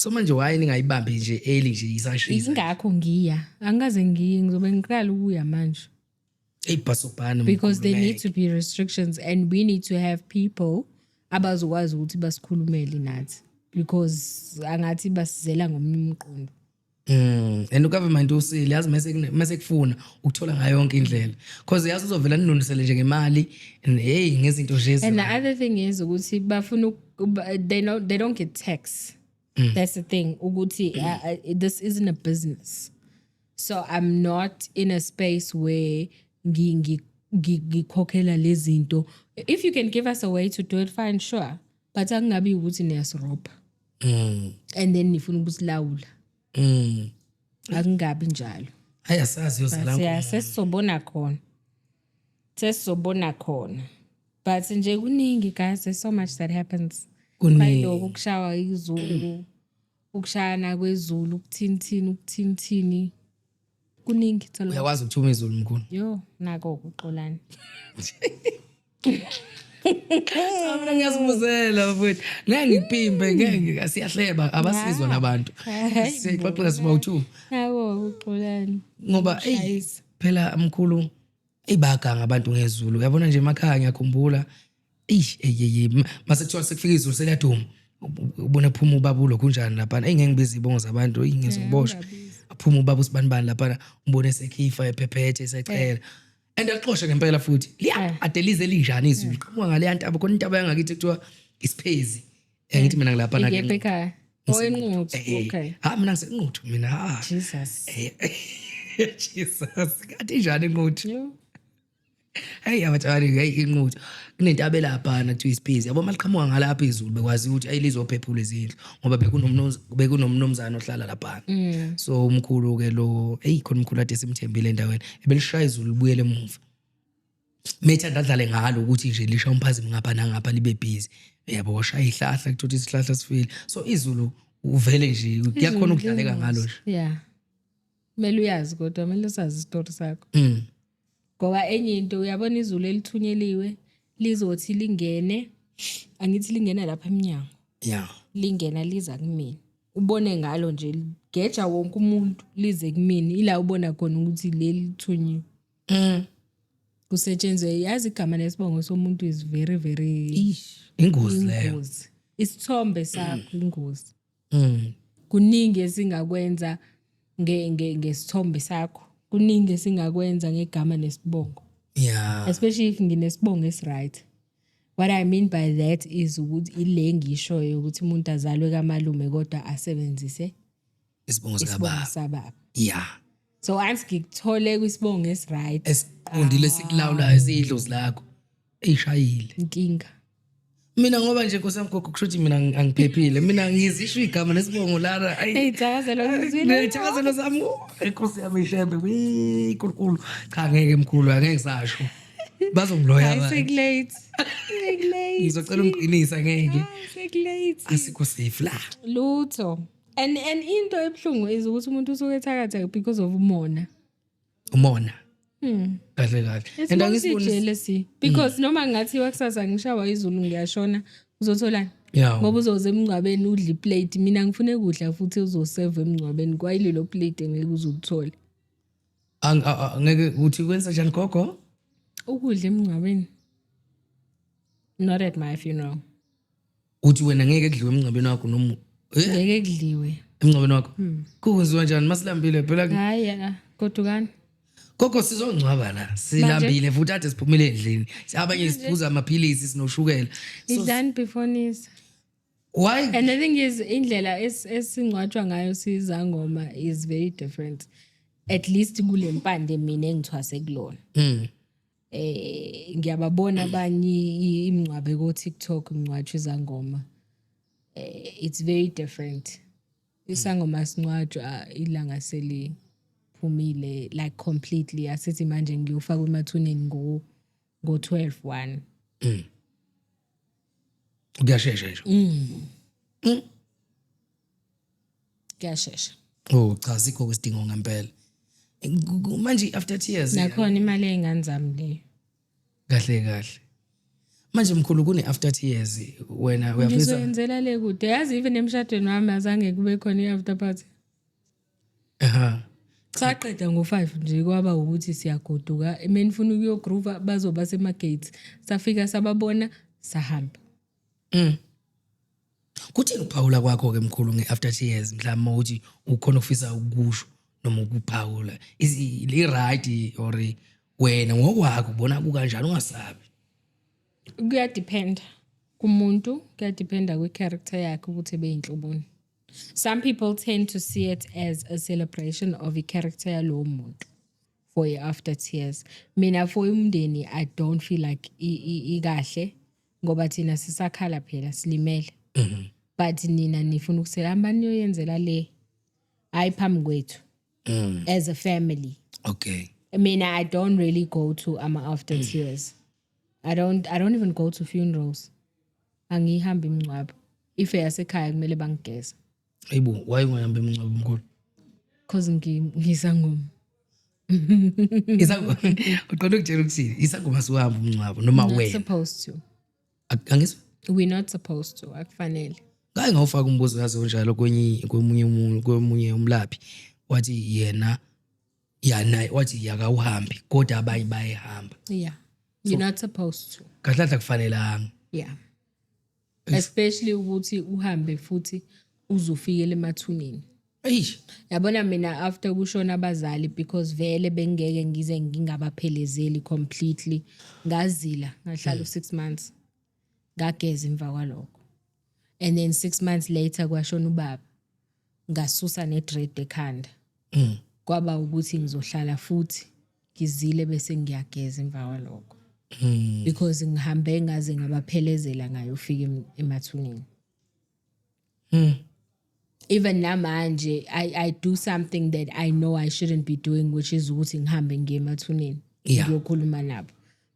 So manje why ningayibambi nje early nje isashisa? Ingakho ngiya, angikaze ngiye, ngizobe ngiqala ukuya manje. Eyi, bhasobhani. Because there need to be restrictions and we need to have people abazokwazi ukuthi basikhulumele nathi, because angathi basizela ngomnye umqondo. And ugovernment usile, yazi, mase kufuna ukuthola ngayo yonke indlela, because yazi uzovela ninondisele nje ngemali and hey, ngezinto nje. And the other thing is ukuthi bafuna they know they don't get tax. That's the thing ukuthi this isn't a business, so I'm not in a space where ngikhokhela lezi zinto. If you can give us a way to do it, fine, sure, but akungabi ukuthi niyasirobha and then nifuna ukusilawula. Akungabi njalo. Hayi, asazi yozala. Siya sesizobona khona, sesizobona khona, but nje kuningi, guys. There's so much that happens. Kuningi. Kwayiloko ukushawa izulu, ukushayana kwezulu, ukuthinthini, ukuthinthini, kuningi thola. Uyakwazi ukuthuma izulu, mkhulu? Yo, nako ukuxolana. Cha, mina ngiyazibuzela mfowethu, ngeke ngipimpe, ngeke, siyahleba, abasizwa nabantu. Hayi. Siyayixoxela siba u-two. Nako ukuxolana. Ngoba eyi, Shayisa. Phela mkhulu, eyi, baganga abantu ngezulu, uyabona nje emakhaya, ngiyakhumbula, eyi eyi eyi, mase kuthiwa sekufika izulu seliyaduma, ubone phuma ubaba ulokhu kunjani laphana, eyi, ngeke ngibize izibongo zabantu, eyi, ngizoboshwa. Aphuma ubaba usibanibani laphana, umbone sekhifa ephephethe, esecela and alixoshe ngempela futhi liya ade lize linjani izulu liqhamuka ngaleya ntaba khona, intaba yangakithi kuthiwa isiphezi. Ngithi mina ngilapha. Ikephi ekhaya? Oh, eNquthu. Okay. Ha, mina ngiseNquthu mina, ha. Jesus. Jesus, kathi njani eNquthu? Yo. Hey, abatshali, hey, iNquthu kunentaba elaphana kuthiwa isiphezi, yabo, maliqhamuka ngalapha izulu bekwazi ukuthi ayilizophephula izindlu, ngoba bekunomnumzane ohlala laphana. So umkhulu ke lo, hey, khona umkhulu ade simthembile endaweni, ebelishaya izulu libuyele emuva, methanda adlale ngalo ukuthi nje lisha umphazimo ngapha nangapha, libe busy, yabo, washaya ihlahla, kuthiwa isihlahla sifile. So izulu uvele nje kuyakhona ukudlaleka ngalo nje. Yeah. Kumele uyazi, kodwa kumele usazi isitori sakho. Ngoba enye into, uyabona, izulu elithunyeliwe lizothi lingene, angithi lingena lapha eminyango. Lingena liza kumina. Ubone ngalo nje geja wonke umuntu lize kumina, ila ubona khona ukuthi leli lithunyiwe. Kusetshenzwe, yazi, igama nesibongo somuntu is very very Ish, ingozi leyo. Ingozi. Isithombe sakho ingozi. Kuningi esingakwenza ngesithombe sakho. Kuningi esingakwenza ngegama nesibongo. Especially if nginesibongo esiright. What I mean by that is ukuthi ile ngishoyo ukuthi umuntu azalwe kamalume kodwa asebenzise isibongo isibongo sikababa. Sababa. So once ngikuthole kwisibongo esiright, Esiqondile, sikulawulayo, siyidlozi lakho eyishayile. Inkinga. Mina ngoba nje, nkosi yami, gogo, kusho ukuthi mina angiphephile, mina ngizisho igama nesibongo lana, ayi. Ey'thakazelo ngizwile. Ney'thakazelo zami, oh, inkosi yami ishembe, nkulunkulu, cha, ngeke mkhulu, angeke ngisasho, bazongiloya Hayi, abantu. sekulate. Sekulate. Ngizocela ungiqinisa, ngeke. Hayi, sekulate. Asikho safe la. Lutho. And into ebuhlungu is ukuthi umuntu usuke ethakatha because of umona. Umona kahle kahle. It's And mostly angisiboni. jealousy because noma ngathiwa kusasa ngishawa izulu ngiyashona, uzotholani? Yeah. Ngoba uzoze emngcwabeni udle iplate, mina ngifune kudla futhi uzoseva emngcwabeni kwayilelo plate ngeke uzukuthole. Ngeke uthi kwenza njani, gogo? Ukudla emngcwabeni, not at my funeral. Uthi wena ngeke kudliwe emngcwabeni wakho noma Ngeke kudliwe. Emngcwabeni wakho kukwenziwa njani masilambile phela? Hayi, ah, godukani. Gogo, sizongcwaba la silambile futhi, ade siphumile endlini, abanye siphuza amaphilisi, sinoshukela. So Idlani before nisa. Why? And the thing is, indlela esingcwatshwa ngayo sizangoma is very different, at least kule mpande mina engithwase kulona. Ngiyababona abanye imingcwabo ko TikTok, ngcwatshwa izangoma. It's very different. Isangoma singcwatshwa ilanga seliphumile, like completely. Asithi manje ngiyofaka emathuneni ngo 12 1. Kuyashesha nje. Kuyashesha. Oh cha, sikho kwesidingo ngempela. Manje after tears. Nakhona imali ey'ngane zami leyo. Kahle kahle. Manje mkhulu, kune after tears, wena uyafisa? Ngizoyenzela le kude. Yazi, even emshadweni wami azange kube khona i-after party. Saqeda ngo-5 nje, kwaba ukuthi siyagoduka. Menifuna ukuyogroova, bazoba sema-gates. Safika, sababona, sahamba. Kuthini ukuphawula kwakho ke mkhulu nge-after tears, mhlawumbe ukuthi ukhona ufisa ukusho noma ukuphawula? Is i-right or wena ngokwakho ubona kukanjani? Ungasabi. Kuyadependa kumuntu, kuyadependa kwi-character yakhe ukuthi ebeyinhloboni. Some people tend to see it as a celebration of i-character yalowo muntu for i-after tears. Mina, for umndeni, I don't feel like ikahle ngoba thina sisakhala phela, silimele, but nina nifuna ukusela, hamba niyoyenzela le, hayi phambi kwethu as a family. Mina, I don't really go to ama-after tears. I don't even go to funerals. Angiyihambi imingcwabo. If eyasekhaya, kumele bangigeza. Ayibo, why ungahambi emngcwabo, mkhulu? 'Cause ngisangoma. Uqonde ukutshela ukuthini? Isangoma siwahamba umngcwabo noma Not wena? supposed to. Angizwa. We're not supposed to, akufanele. Ngake ngawufaka umbuzo yazi onjalo kwenye kwemunye umuntu, kwemunye umlaphi, wathi yena ya naye wathi yakawuhambi, kodwa abanye bayehamba. Yeah, you're not supposed to. Kahle kahle akufanelanga. Yeah, especially ukuthi uhambe futhi uzofikela emathuneni. Eish. Yabona mina, after kushona abazali, because vele bengeke ngize ngingabaphelezeli completely, ngazila, ngahlala u6 months, ngageza emva kwalokho. And then 6 months later kwashona ubaba, ngasusa ne-dread ekhanda. Kwaba ukuthi ngizohlala futhi ngizile bese ngiyageza emva kwalokho, because ngihambe ngaze ngabaphelezela ngayofika emathuneni. Even namanje I do something that I know I shouldn't be doing, which is ukuthi ngihambe ngiye emathuneni ngiyokhuluma nabo,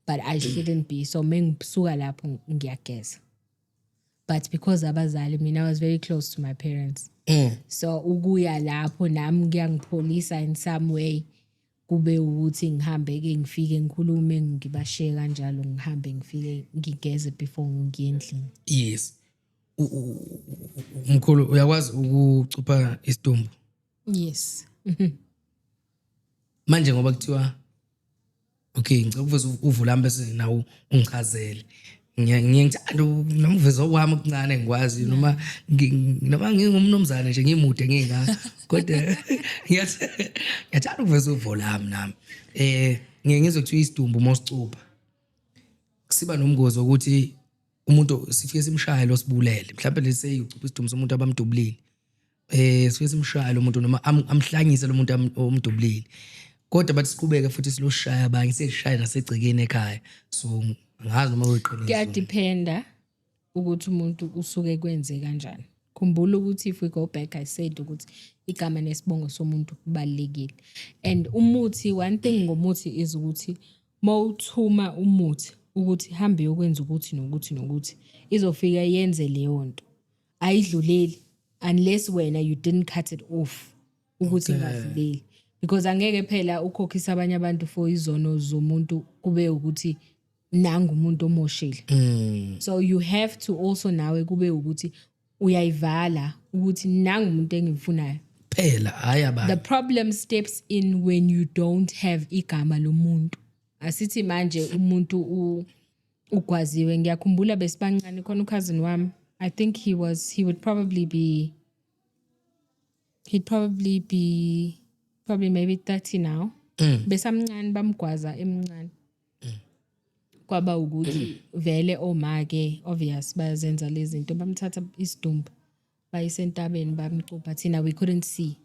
but I shouldn't be. So mengisuka lapho ngiyageza, but because abazali, mina I was very close to my parents, so ukuya lapho nami kuyangipholisa in some way, kube ukuthi ngihambe ke, ngifike ngikhulume, ngibashiye kanjalo, ngihambe ngifike ngigeze before ngiye endlini. Yes. Mkhulu, uyakwazi ukucupha isidumbu? Yes. Manje ngoba kuthiwa, okay, ngicela ukuveza uvo lami bese nawo ungichazele. Ngiye ngithanda noma uveza okwami okuncane ngikwazi, noma noma ngingumnumzane nje, ngimude ngingaka, kodwa ngiyathanda ukuveza uvo lami nami. Ngiye ngizwe kuthiwa isidumbu uma usicupha siba nomngozi wokuthi umuntu sifike simshaye lo sibulele, mhlawumbe let's say ucupha isidumbu somuntu abamdubulile, sifike simshaye lo muntu noma amhlanyise lo muntu omdubulile, kodwa bathi siqhubeke futhi siloshaya abanye, siyeshaya nasegcekeni ekhaya. So angazi noma kuyiqiniso. Kuyadependa ukuthi umuntu usuke kwenze kanjani. Khumbula ukuthi if we go back, I said ukuthi igama nesibongo somuntu kubalulekile. And umuthi, one thing ngomuthi is ukuthi mawuthuma umuthi ukuthi hambe yokwenza ukuthi nokuthi nokuthi, izofika yenze leyo nto, ayidluleli unless wena you didn't cut it off ukuthi ingadluleli, because angeke phela ukhokhisa abanye abantu for izono zomuntu kube ukuthi nangu umuntu omoshile. So you have to also nawe kube ukuthi uyayivala ukuthi nangu umuntu engimfunayo. Phela hayi The abantu. Problem steps in when you don't have igama lomuntu. Asithi manje umuntu ugwaziwe. Ngiyakhumbula besibancane khona, ucousin wami, I think he would probably be he'd probably be probably maybe 30 now. Besamncane, bamgwaza emncane. Kwaba ukuthi vele oma-ke obvious bayazenza lezi zinto, bamthatha isidumbu bayise entabeni, bamcupha. Thina we couldn't see,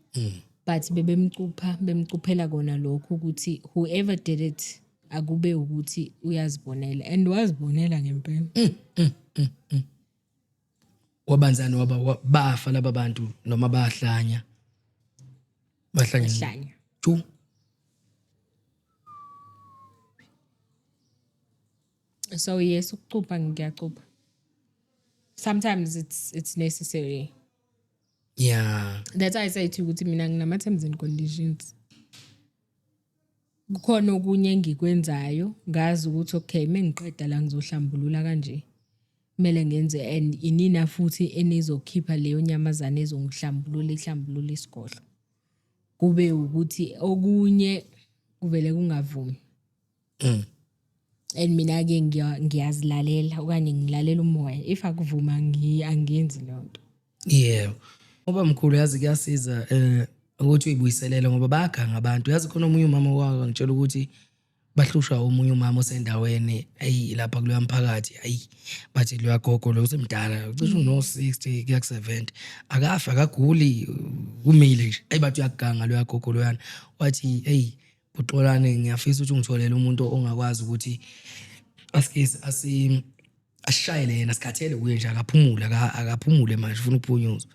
but bebemcupha, bemcuphela kona lokho ukuthi whoever did it akube ukuthi uyazibonela, and wazibonela ngempela. Wabanzani waba bafa laba bantu noma bahlanya? Bahlanya? Hlanya. Tu. So yes, ukucupha ngiyacupha. Sometimes it's necessary. That's why I say to you ukuthi mina nginama-terms and conditions. Kukhona okunye engikwenzayo, ngazi ukuthi okay, mengiqeda la ngizohlambulula kanje, kumele ngenze and inina futhi enizokhipha leyo nyamazane ezongihlambulula, ihlambulula isigodlo. Kube ukuthi okunye kuvele kungavumi. And mina-ke ngiyazilalela okanye ngilalela umoya. If akuvuma angiyenzi leyo nto. Yebo. Ngoba mkhulu, yazi kuyasiza ukuthi uyibuyiselele ngoba bayaganga abantu. Yazi khona omunye umama owake wangitshela ukuthi bahlushwa omunye umama osendaweni, ayi, lapha kuloya mphakathi, ayi, bathi loya gogo lo usemdala, cishe uno-60 kuya ku-70, akafi, akaguli, kumile nje. Ayi, bathi uyaganga loya gogo loyana. Wathi, eyi, Buxolane, ngiyafisa ukuthi ungitholele umuntu ongakwazi ukuthi asishayele yena, sikhathele kuye nje, akaphumule, akaphumule manje, ufuna ukuphunyuzwa.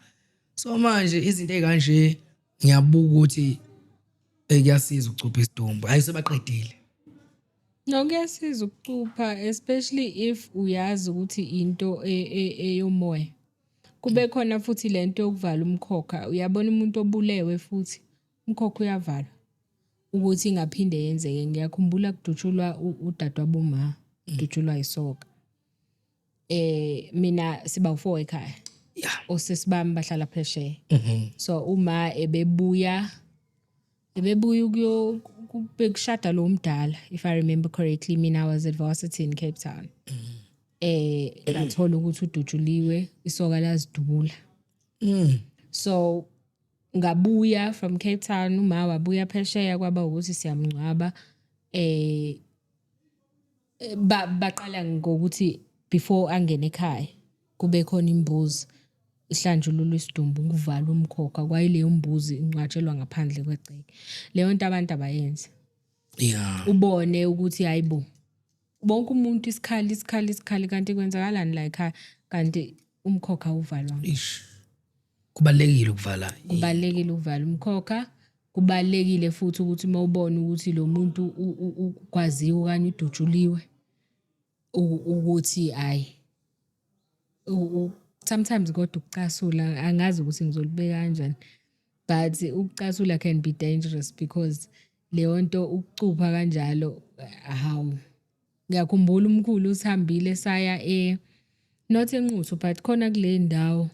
So manje izinto ey'kanje ngiyabuka ukuthi kuyasiza ukucupha isidumbu. Hayi, sebaqedile. No, kuyasiza ukucupha, especially if uyazi ukuthi into eyomoya. Kube khona futhi lento yokuvala umkhokha. Uyabona umuntu obulewe futhi umkhokha uyavalwa ukuthi ingaphinde yenzeke. Ngiyakhumbula kudutshulwa udadewabo ma, kudutshulwa isoka. Mina siba u4 ekhaya. Osisi bami bahlala phesheya. So uma ebebuya ukuyo bekushada lo mdala, if I remember correctly, mina I was at varsity in Cape Town. Ngathola ukuthi udutshuliwe, isoka lazidubula. So ngabuya from Cape Town, uma wabuya phesheya, kwaba ukuthi siyamngcwaba. Baqala ngokuthi before angene ekhaya kube khona imbuzi ihlanjululwa isidumbu, kuvalwa umkhokha, kwayileyo mbuzi ingcwatshelwa ngaphandle kwegceke. Leyo nto abantu abayenzi. Ubone ukuthi hayibo, bonke umuntu isikhali, isikhali, isikhali, kanti kwenzakalani la ekhaya, kanti umkhokha uvalwa. Ish. Kubalekile ukuvala. Kubalekile ukuvala umkhokha. Kubalekile futhi ukuthi uma ubona ukuthi lo muntu ukwaziwe okanye udutshuliwe, ukuthi hayi, sometimes kodwa ukucasula, angazi ukuthi ngizolibeka kanjani, but ukucasula can be dangerous because leyo nto ukucupha kanjalo, hawu. Ngiyakhumbula umkhulu usihambile saya not eNquthu, but khona kule ndawo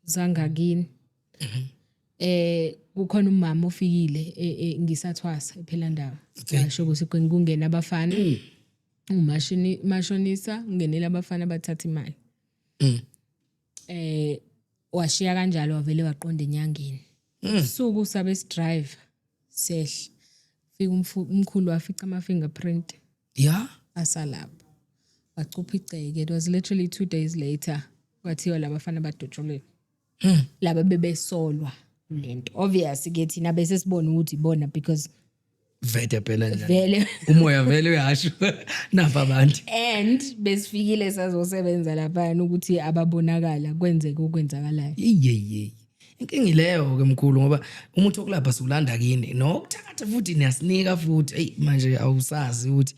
zangakini. Kukhona umama ofikile ngisathwasa ePhelandaba. Ngasho ukuthi kungena abafana. Umashini mashonisa ngenela abafana bathatha imali. Washiya kanjalo, wavele waqonda enyangeni. Usuku sabe sidrive sehla. Fika umkhulu wafica ama fingerprint. Asalapho. Wacupha igceke. It was literally 2 days later kwathiwa labafana badutshuliwe. Laba bebesolwa lento. Obvious ke thina bese sibona ukuthi ibona because vele phela nje. Vele. Umoya vele uyasho napa abantu. And besifikile sazosebenza lapha ukuthi ababonakala kwenzeke okwenzakalayo. Yeyeye. Inkinga ileyo ke mkhulu, ngoba umuntu okulapha siwulanda kini nokuthatha futhi niyasinika futhi. Hey, manje awusazi ukuthi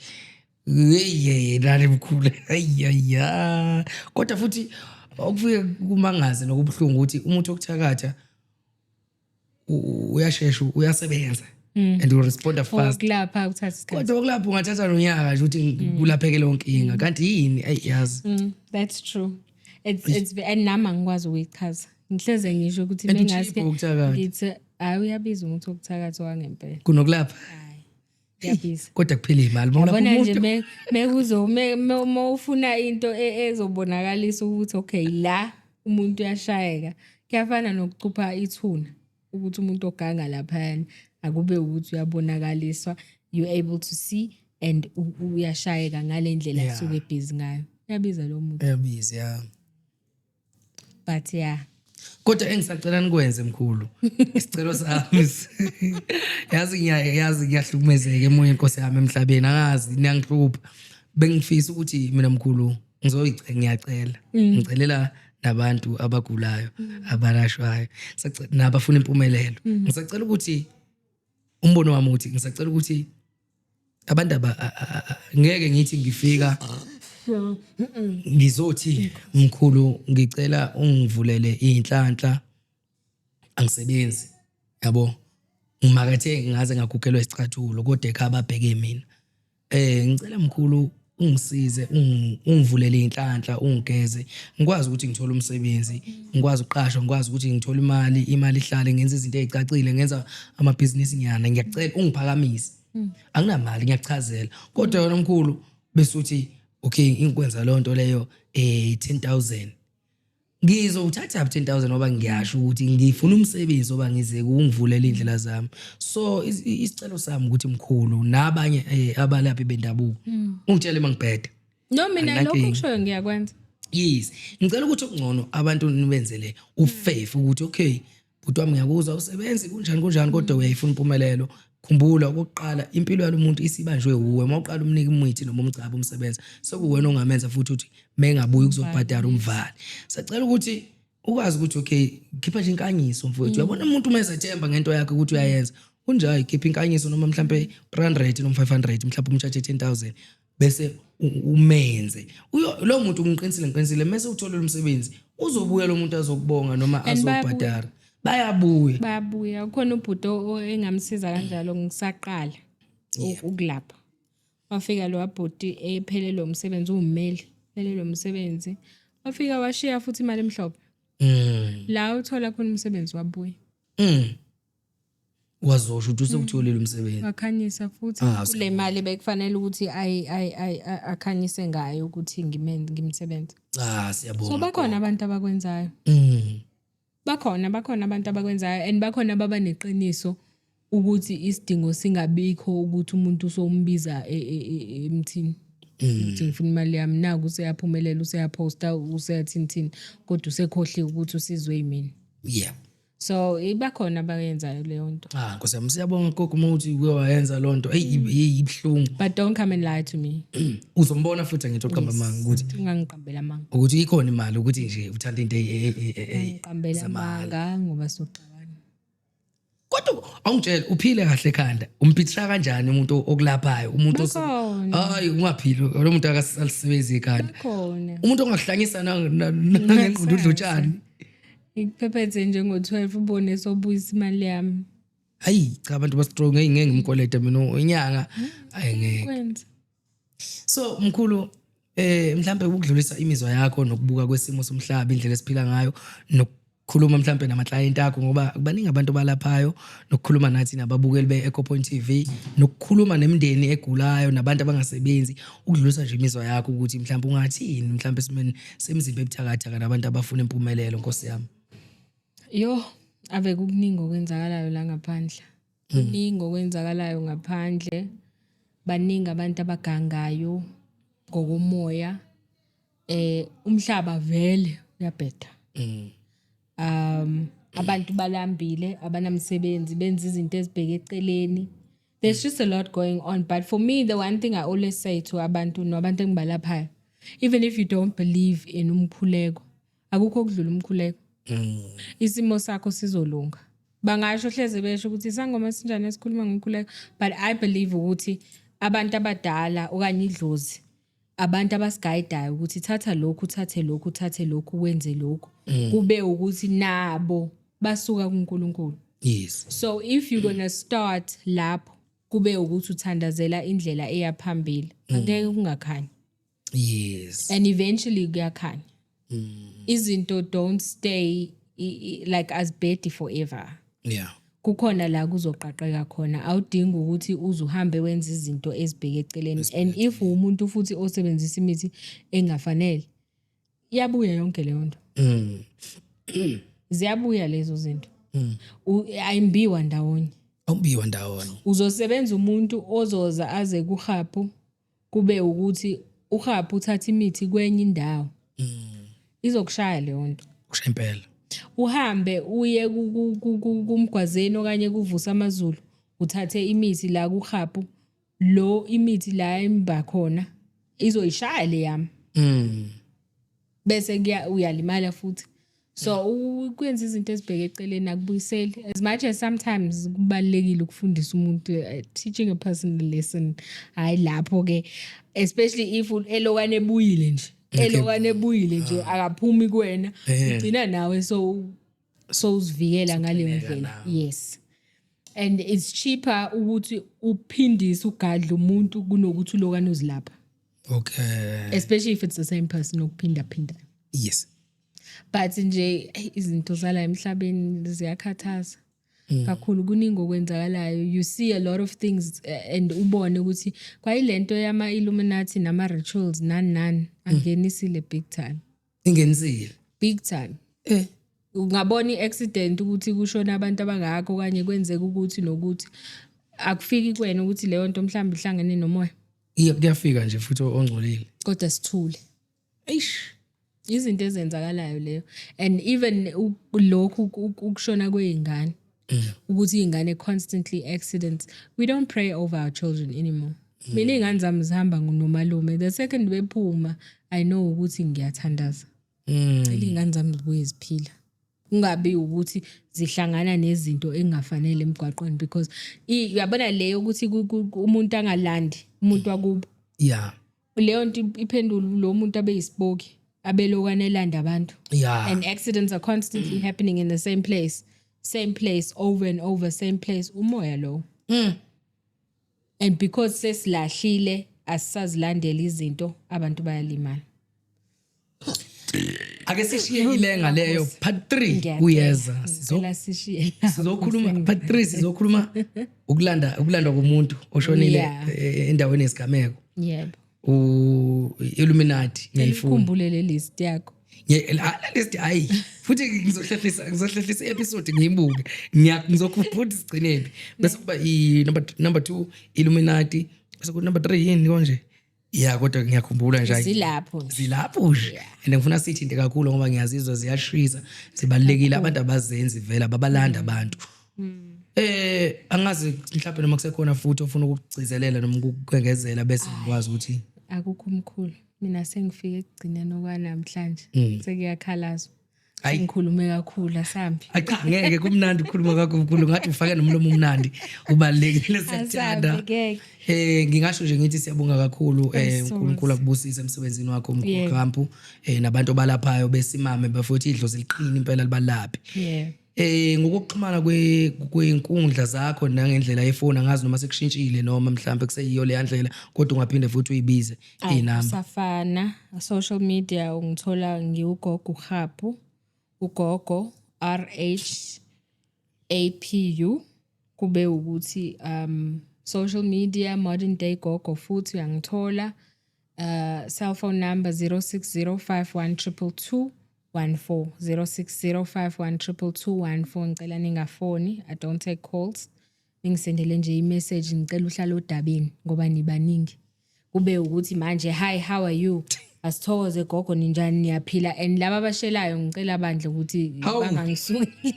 yeyeye nani mkhulu. Ayaya. Kodwa futhi okufike kumangaze nokubuhlungu ukuthi umuntu okuthakatha uyashesha, uyasebenza and you respond fast. Okulapha kuthatha isikhathi. Kodwa okulapha ungathatha nonyaka nje ukuthi kulapheke leyo nkinga. Kanti yini? Ayi, yazi. That's true. It's and nami angikwazi ukuyichaza. Ngihleze ngisho ukuthi And mengaske u-cheap ukuthakatha. ngithi hayi, uyabiza umuntu wokuthakatha wangempela. Kunokulapha. Hayi. Uyabiza. Kodwa kuphela imali. Uma ulapha Yabona nje umuntu mekuzo uma ufuna into ezobonakalisa ukuthi okay la umuntu uyashayeka, kuyafana nokucupha ithuna ukuthi umuntu oganga laphayana akube ukuthi uyabonakaliswa, you able to see and uyashayeka ngale ndlela asuke ebhizi ngayo. Uyabiza lo muntu. Uyabiza, yeah. But yeah. Kodwa engisacela nikwenze mkhulu, isicelo sami, yazi yazi ngiyahlukumezeka emoyeni, Nkosi yami, emhlabeni, angazi niyangihlupha. Bengifisa ukuthi mina mkhulu ngiyacela, ngicelela nabantu abagulayo, abalashwayo, nabafuna impumelelo. Ngisacela ukuthi umbono wami ukuthi ngisacela ukuthi abantu ngeke ngithi ngifika ngizothi mkhulu ngicela ungivulele inhlanhla, angisebenzi, yabo. Ngimakethe ngaze ngagugelwa isicathulo, kodwa ekhaya babheke mina. Ngicela mkhulu ungisize, ungivulele inhlanhla, ungigeze, ngikwazi ukuthi ngithole umsebenzi, ngikwazi ukuqashwa, ngikwazi ukuthi ngithole imali, imali ihlale, ngenze izinto ezicacile, ngenza amabhizinisi nyana, ngiyacela ungiphakamise. Anginamali, ngiyakuchazela. Kodwa yona mkhulu bese uthi okay, ingikwenza leyo nto leyo 10,000. Ngizowuthatha 10,000 ngoba ngiyasho ukuthi ngifuna umsebenzi oba ngize kungivulela indlela zami. So isicelo sami ukuthi mkhulu nabanye abalaphi bendabuko ungitshele mangibheda. No, mina lokho kushoyo ngiyakwenza. Yes, ngicela ukuthi okungcono abantu nibenzele ufaith ukuthi okay bhuti wami ngiyakuzwa usebenzi kunjani kunjani kodwa uyayifuna impumelelo. Khumbula okokuqala impilo yalomuntu isibanjwe uwe. Mawuqala umnika imithi noma umgcaba umsebenza, sekuwena ongamenza futhi uthi mengabuyi ukuzobhadara umvali. Sacela ukuthi ukwazi ukuthi okay khipha nje inkanyiso mfowethu. Uyabona umuntu uma ezethemba ngento yakhe ukuthi uyayenza, unjani khipha inkanyiso noma mhlambe 300 noma 500, mhlawumbe umtshaje 10,000 bese umenze. Lo muntu ngiqinisile mase uthola umsebenzi uzobuya lo muntu azokubonga noma azobhadara. Bayabuya. Bayabuya. Kukhona ubhuti engamsiza kanjalo ngisaqala ukulapha. Wafika lo bhuti ephelelwe umsebenzi, ummeli, phelelwe umsebenzi. Wafika washiya futhi imali emhlophe. La uthola khona umsebenzi wabuya. Wazosho ukuthi usekutholile umsebenzi. Wakhanyisa futhi kule mali bekufanele ukuthi akhanyise ngayo ukuthi ngimsebenze. Siyabonga. So bakhona abantu abakwenzayo. Bakhona abantu abakwenzayo and bakhona baba neqiniso ukuthi isidingo singabikho ukuthi umuntu usombiza emthini. Ukuthi ngifuna imali yami, naku useyaphumelela, useyaposta, useyathini kodwa usekhohliwe ukuthi usizwe yimina. Yeah. So ibakhona abayenzayo leyo nto. Nkosi yami, siyabonga gogo uma uthi uke wayenza leyo nto. Hey, ibuhlungu. But don't come and lie to me. Uzombona futhi angithi uqamba amanga ukuthi ungangiqambela amanga. Ukuthi ikhona imali ukuthi nje uthanda into ngiqambela amanga ngoba soxabana. Kodwa awungitshela uphile kahle ekhanda. Umpithisa kanjani umuntu okulaphayo? Umuntu hayi ungaphili lo muntu akasalisebenzi ekhanda. Umuntu ongakuhlanyisa nangengqondo udla utshani. Ikuphephethe njengo-12 ubone sobuyisa imali yami. Hayi cha, abantu ba strong, ngeke ngimkwelete mina inyanga. Hayi ngeke. So mkhulu mhlambe ukudlulisa imizwa yakho nokubuka kwesimo somhlaba, indlela esiphila ngayo, nokukhuluma mhlambe namaklayenti akho ngoba baningi abantu balaphayo, nokukhuluma nathi nababukeli be-Echo Point TV, nokukhuluma nemindeni egulayo nabantu abangasebenzi, ukudlulisa nje imizwa yakho ukuthi mhlambe ungathini mhlambe esimeni semizimba ebuthakathaka nabantu abafuna impumelelo. Nkosi yami. Yo, ave kukuningi okwenzakalayo la ngaphandle. Kuningi okwenzakalayo ngaphandle. Baningi abantu abagangayo ngokomoya. Umhlaba vele uyabheda. Abantu balambile, abanamsebenzi, benza izinto ezibheke eceleni. There's just a lot going on. But for me, the one thing I always say to abantu nabantu engibalaphayo, even if you don't believe in umkhuleko, akukho okudlula umkhuleko. Isimo sakho sizolunga. Bangasho hleze besho ukuthi isangoma sinjani esikhuluma ngomkhuleko, but I believe ukuthi abantu abadala okanye idlozi abantu abasiguidayo ukuthi thatha lokhu, uthathe lokhu, uthathe lokhu, wenze lokhu, kube ukuthi nabo basuka kuNkulunkulu. Yes. So if you're going to start lapho, kube ukuthi uthandazela indlela eya phambili, angeke kungakhanyi. Yes. And eventually kuyakhanya. Izinto don't stay like as bad forever. Yeah. Kukhona la kuzoqaqeka khona, awudingi ukuthi uze uhambe wenze izinto ezibheke eceleni. And if umuntu futhi osebenzisa imithi engafanele, iyabuya yonke leyo nto. Ziyabuya lezo zinto. Ayimbiwa ndawonye. Awumbiwa ndawonye. Uzosebenza umuntu ozoza aze kuhaphu, kube ukuthi uhaphu uthatha imithi kwenye indawo. Izokushaya leyo nto. Kushaya impela. Uhambe uye kumgwazeni okanye kuvusa amaZulu, uthathe imithi la kuhaphu, lo imithi la emba khona izoyishaya le yami. Bese uyalimala futhi. So ukwenza izinto ezibheke eceleni akubuyiseli. As much as sometimes kubalulekile ukufundisa umuntu, teaching a person a lesson, hayi lapho ke, especially if elokwane ebuyile nje. Elokwane ebuyile nje akaphumi kuwena, ugcina nawe so uzivikela ngaleyo ndlela. Yes. And it's cheaper ukuthi uphindise ugadle umuntu kunokuthi ulokane uzilapha, especially if it's the same person okuphinda phinda. But nje eyi, izinto zala emhlabeni ziyakhathaza kakhulu. Kuningi okwenzakalayo. You see a lot of things, and ubone ukuthi kwayilento yama-Illuminati nama-rituals nani nani angenisile big time. Ingenisile. Big time. Ungabona i-accident ukuthi kushona abantu abangakho, okanye kwenzeka ukuthi nokuthi akufiki kuwena ukuthi leyo nto mhlawumbe ihlangene nomoya. Iya, kuyafika nje futhi ongcolile. Kodwa sithule. Eish. Izinto ezenzakalayo leyo, and even lokhu ukushona kwey'ngane, ukuthi iy'ngane constantly accidents. We don't pray over our children anymore. Mina iy'ngane zami zihamba nomalume. The second bephuma, I know ukuthi ngiyathandaza. Cela iy'ngane zami zibuye ziphila, kungabi ukuthi zihlangana nezinto engafanele emgwaqweni, because uyabona leyo ukuthi umuntu angalandi umuntu wakubo, leyo nto iphendula lo muntu abe yisipoki, abelokwane elanda abantu. And accidents are constantly happening in the same place, same place, over and over, same place. Umoya lo. And because sesilahlile, asisazilandela izinto, abantu bayalimala. Ake sishiye ilenga leyo, part 3. Ngiyacela. Kuyeza. Ngicela sishiye lapho. Sizokhuluma part 3, sizokhuluma ukulandwa komuntu oshonile endaweni yesigameko. U Illuminati ngiyayifuna. Ukhumbule le list yakho. La list, hayi, futhi ngizohlehlisa i-episode ngiyibuke. Ngizokhumbula ukuthi sigcinephi, bese kuba i number 2 Illuminati, bese ku number 3 yini konje? Ya, kodwa ngiyakhumbula nje, hayi. Zilapho nje. Zilapho nje, and ngifuna sithinte kakhulu ngoba ngiyazizwa ziyashisa, zibalulekile. Abantu abazenzi vele, ababalanda abantu. Angazi mhlawumbe noma kusekhona futhi ofuna ukugcizelela noma ukukwengezela, bese ngikwazi ukuthi Akukho umkhulu, mina sengifike ekugcineni okwanamhlanje, sekuyakhalazwa. Hayi. Ngikhulume kakhulu, asambi. Ayi cha, ngeke, kumnandi ukukhuluma kwakho mkhulu, ngathi ufake nomlomo umnandi. Ubalulekile, siyakuthanda. Asambi, ngeke. Ngingasho nje ngithi siyabonga kakhulu. Thanks so much. uNkulunkulu akubusise emsebenzini wakho, mkhulu Yebo. Kampu, nabantu obalaphayo besimame bafuthi, idlozi liqini impela libalaphi. Ngokuxhumana kwenkundla zakho nangendlela yefoni, angazi noma sekushintshile noma mhlambe kuseyiyo le ndlela, kodwa ungaphinde futhi uyibize inamba. Kusafana. Social media ungithola ngiwugogo uHapu, ugogo RHAPU. Kube ukuthi social media, modern day gogo futhi uyangithola. Cell phone number 06051222 14, 0605122214. Ngicela ningafoni, I don't take calls. Ningisendele nje i-message. Ngicela uhlale odabeni ngoba nibaningi, kube ukuthi manje, "Hi, how are you? Asithokoze gogo, ninjani, niyaphila?" And laba abashelayo, ngicela bandle ukuthi Hawu. bangangisuki.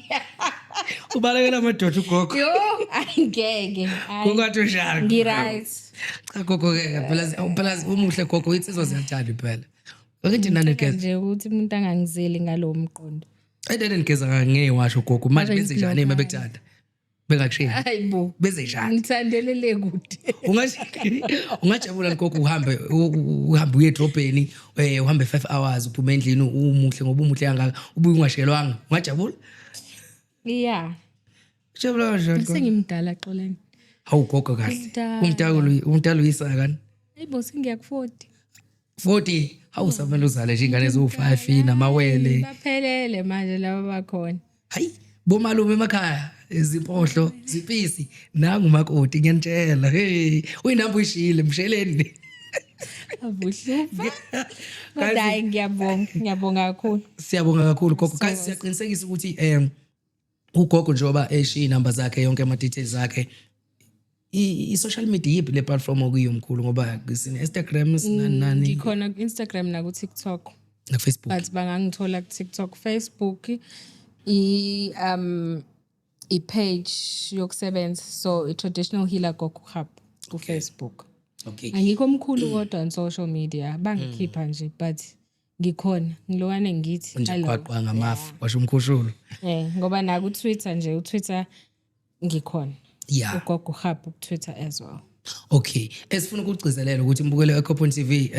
Ubalekela amadoda ugogo. Yo, angeke. Hayi. Kungathi ushaka. Ngi-right. Cha gogo ke, phela umuhle gogo, insizwa ziyathanda phela. Akithi nani geza. Nje ukuthi umuntu angangizeli ngalowo mqondo. Ayidene nigeza ngewasho gogo manje, Ave benze njani ngiblockana. bekuthanda? Bengakushiyi. Hayi bo. Benze njani? Ngithandelele kude. Ungajabula gogo uhambe uhambe uye edrobheni, uhambe 5 hours, uphume endlini umuhle ngoba umuhle kangaka, ubuye ungashelwanga. Ungajabula? Yeah. Jabula kanjani, gogo? Sengimdala, xolani. Hawu gogo, kahle. Umdala. Umdala uyisa kani? Hayi bo, sengiya ku-40. 40. Hawu, samele uzale nje ingane eziwu5 namawele. Baphelele manje laba bakhona. Hayi bomalume emakhaya, izimpohlo zipisi, nangu makoti, ngiyanitshela, hey, uyinamba uyishiyile msheleni. Avuhlupha. Kodwa hayi, ngiyabonga, ngiyabonga kakhulu. Siyabonga kakhulu gogo. Guys, siyaqinisekisa ukuthi ugogo njengoba eshiya inamba zakhe, yonke ama details akhe, i-social media yiphi le platform okuyiyo mkhulu, ngoba sine Instagram, sinani nani? Ngikhona ku-Instagram naku-TikTok. Na Facebook. But bangangithola ku-TikTok, Facebook i-page yokusebenza, so i-Traditional Healer Gogo Hub ku-Facebook. Angikho omkhulu kodwa on social media, bangikhipha nje, but ngikhona, ngilokane ngithi Nje hello. Qwaqwa ngamafu washo umkhushulu. Ngoba naku Twitter nje, uTwitter ngikhona. Ugogo Hub ku Twitter as well. Okay, esifuna ukugcizelela ukuthi imbukelo eCoupon TV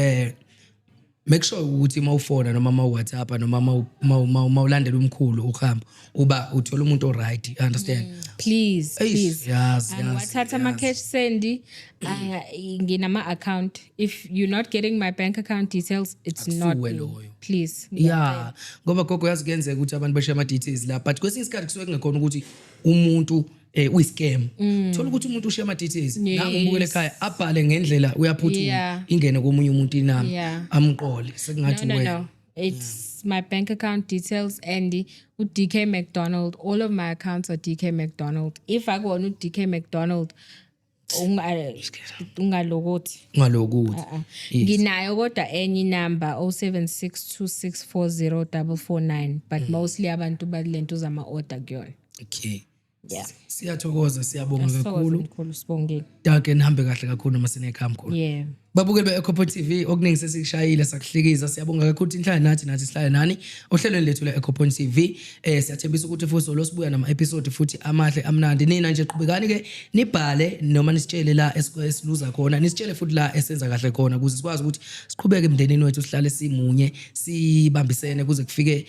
Make sure ukuthi uma ufona noma uma WhatsApp noma uma ulandela umkhulu uhamba uba uthola umuntu o-right, understand? Please. Eish, Please. yazi, yazi, Angiwathatha ama-cash send, nginama-account. If you're not getting my bank account details, it's not Akusuwe me. Loyo. Please. Ya, ngoba gogo, yazi kuyenzeka ukuthi abantu bashiye ama-details la, but kwesinye isikhathi kusuke kungekhona ukuthi umuntu uyi-scam. Thola ukuthi umuntu ushiye ama-details nangibukele ekhaya, abhale ngendlela uyaphuthuma, ingene komunye umuntu inamba, amqole sekungathi No, no, wena. no, it's my bank account details and u-DK McDonald. All of my accounts are DK McDonald. If akuwona u-DK McDonald, ungalokothi. Ngalokuthi. Nginayo kodwa enye inamba, 0762640449, but mostly abantu balento zama-order kuyona. Okay. Yeah. Siyathokoza, siyabonga Sithokoze kakhulu. Mkhulu, sibongile. Dankie, nihambe kahle kakhulu noma sinekhaya, mkhulu. Babukeli be-Ecopo TV, okuningi sesikushayile, sakuhlikiza. Siyabonga kakhulu ukuthi nihlale nathi, nathi sihlale nani ohlelweni lethu le-Ecopo TV. Siyathembisa ukuthi futhi solo sibuya nama-episode futhi amahle amnandi. Nina nje qhubekani-ke nibhale noma nisitshele la esiluza khona, nisitshele futhi la esenza kahle khona, ukuze sikwazi ukuthi siqhubeke emndenini wethu, sihlale simunye, sibambisene kuze kufike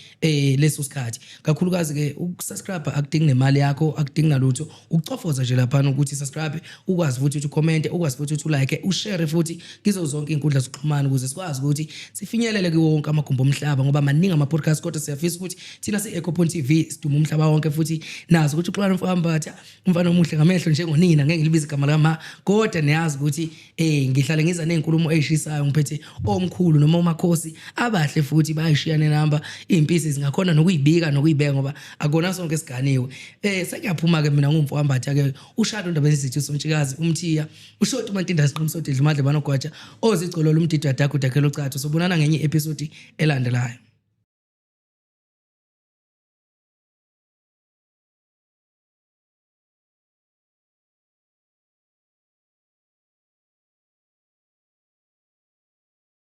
leso sikhathi. Kakhulukazi-ke ukusubscribe akudingi nemali yakho, akudingi nalutho, ukucofoza nje laphana ukuthi subscribe, ukwazi futhi ukuthi ucommente, ukwazi futhi ukuthi ulike, ushare futhi kizo zonke iy'nkundla zokuxhumana, ukuze sikwazi ukuthi sifinyelele kuwo wonke amagumbi omhlaba, ngoba maningi ama-podcast, kodwa siyafisa ukuthi thina si-Ecopon TV siduma umhlaba wonke. Futhi nazi ukuthi uXolani Mfambatha, umfana omuhle ngamehlo njengonina, ngeke ngilibize igama likama, kodwa niyazi ukuthi ngihlale ngiza ney'nkulumo ey'shisayo, ngiphethe omkhulu noma omakhosi abahle, futhi bayayishiya nenamba. Iy'mpisi zingakhona nokuyibika nokuyibeka, ngoba akona sonke siganiwe. Sengiyaphuma-ke mina, ngumfowambatha-ke, ushado ndaba ezithi usontshikazi umthiya ushoti umantinda siqinisodidla umadle banogwaja ozigcololo umdidi wadakho udakhela ucatho. Sobonana ngenye i-episode elandelayo.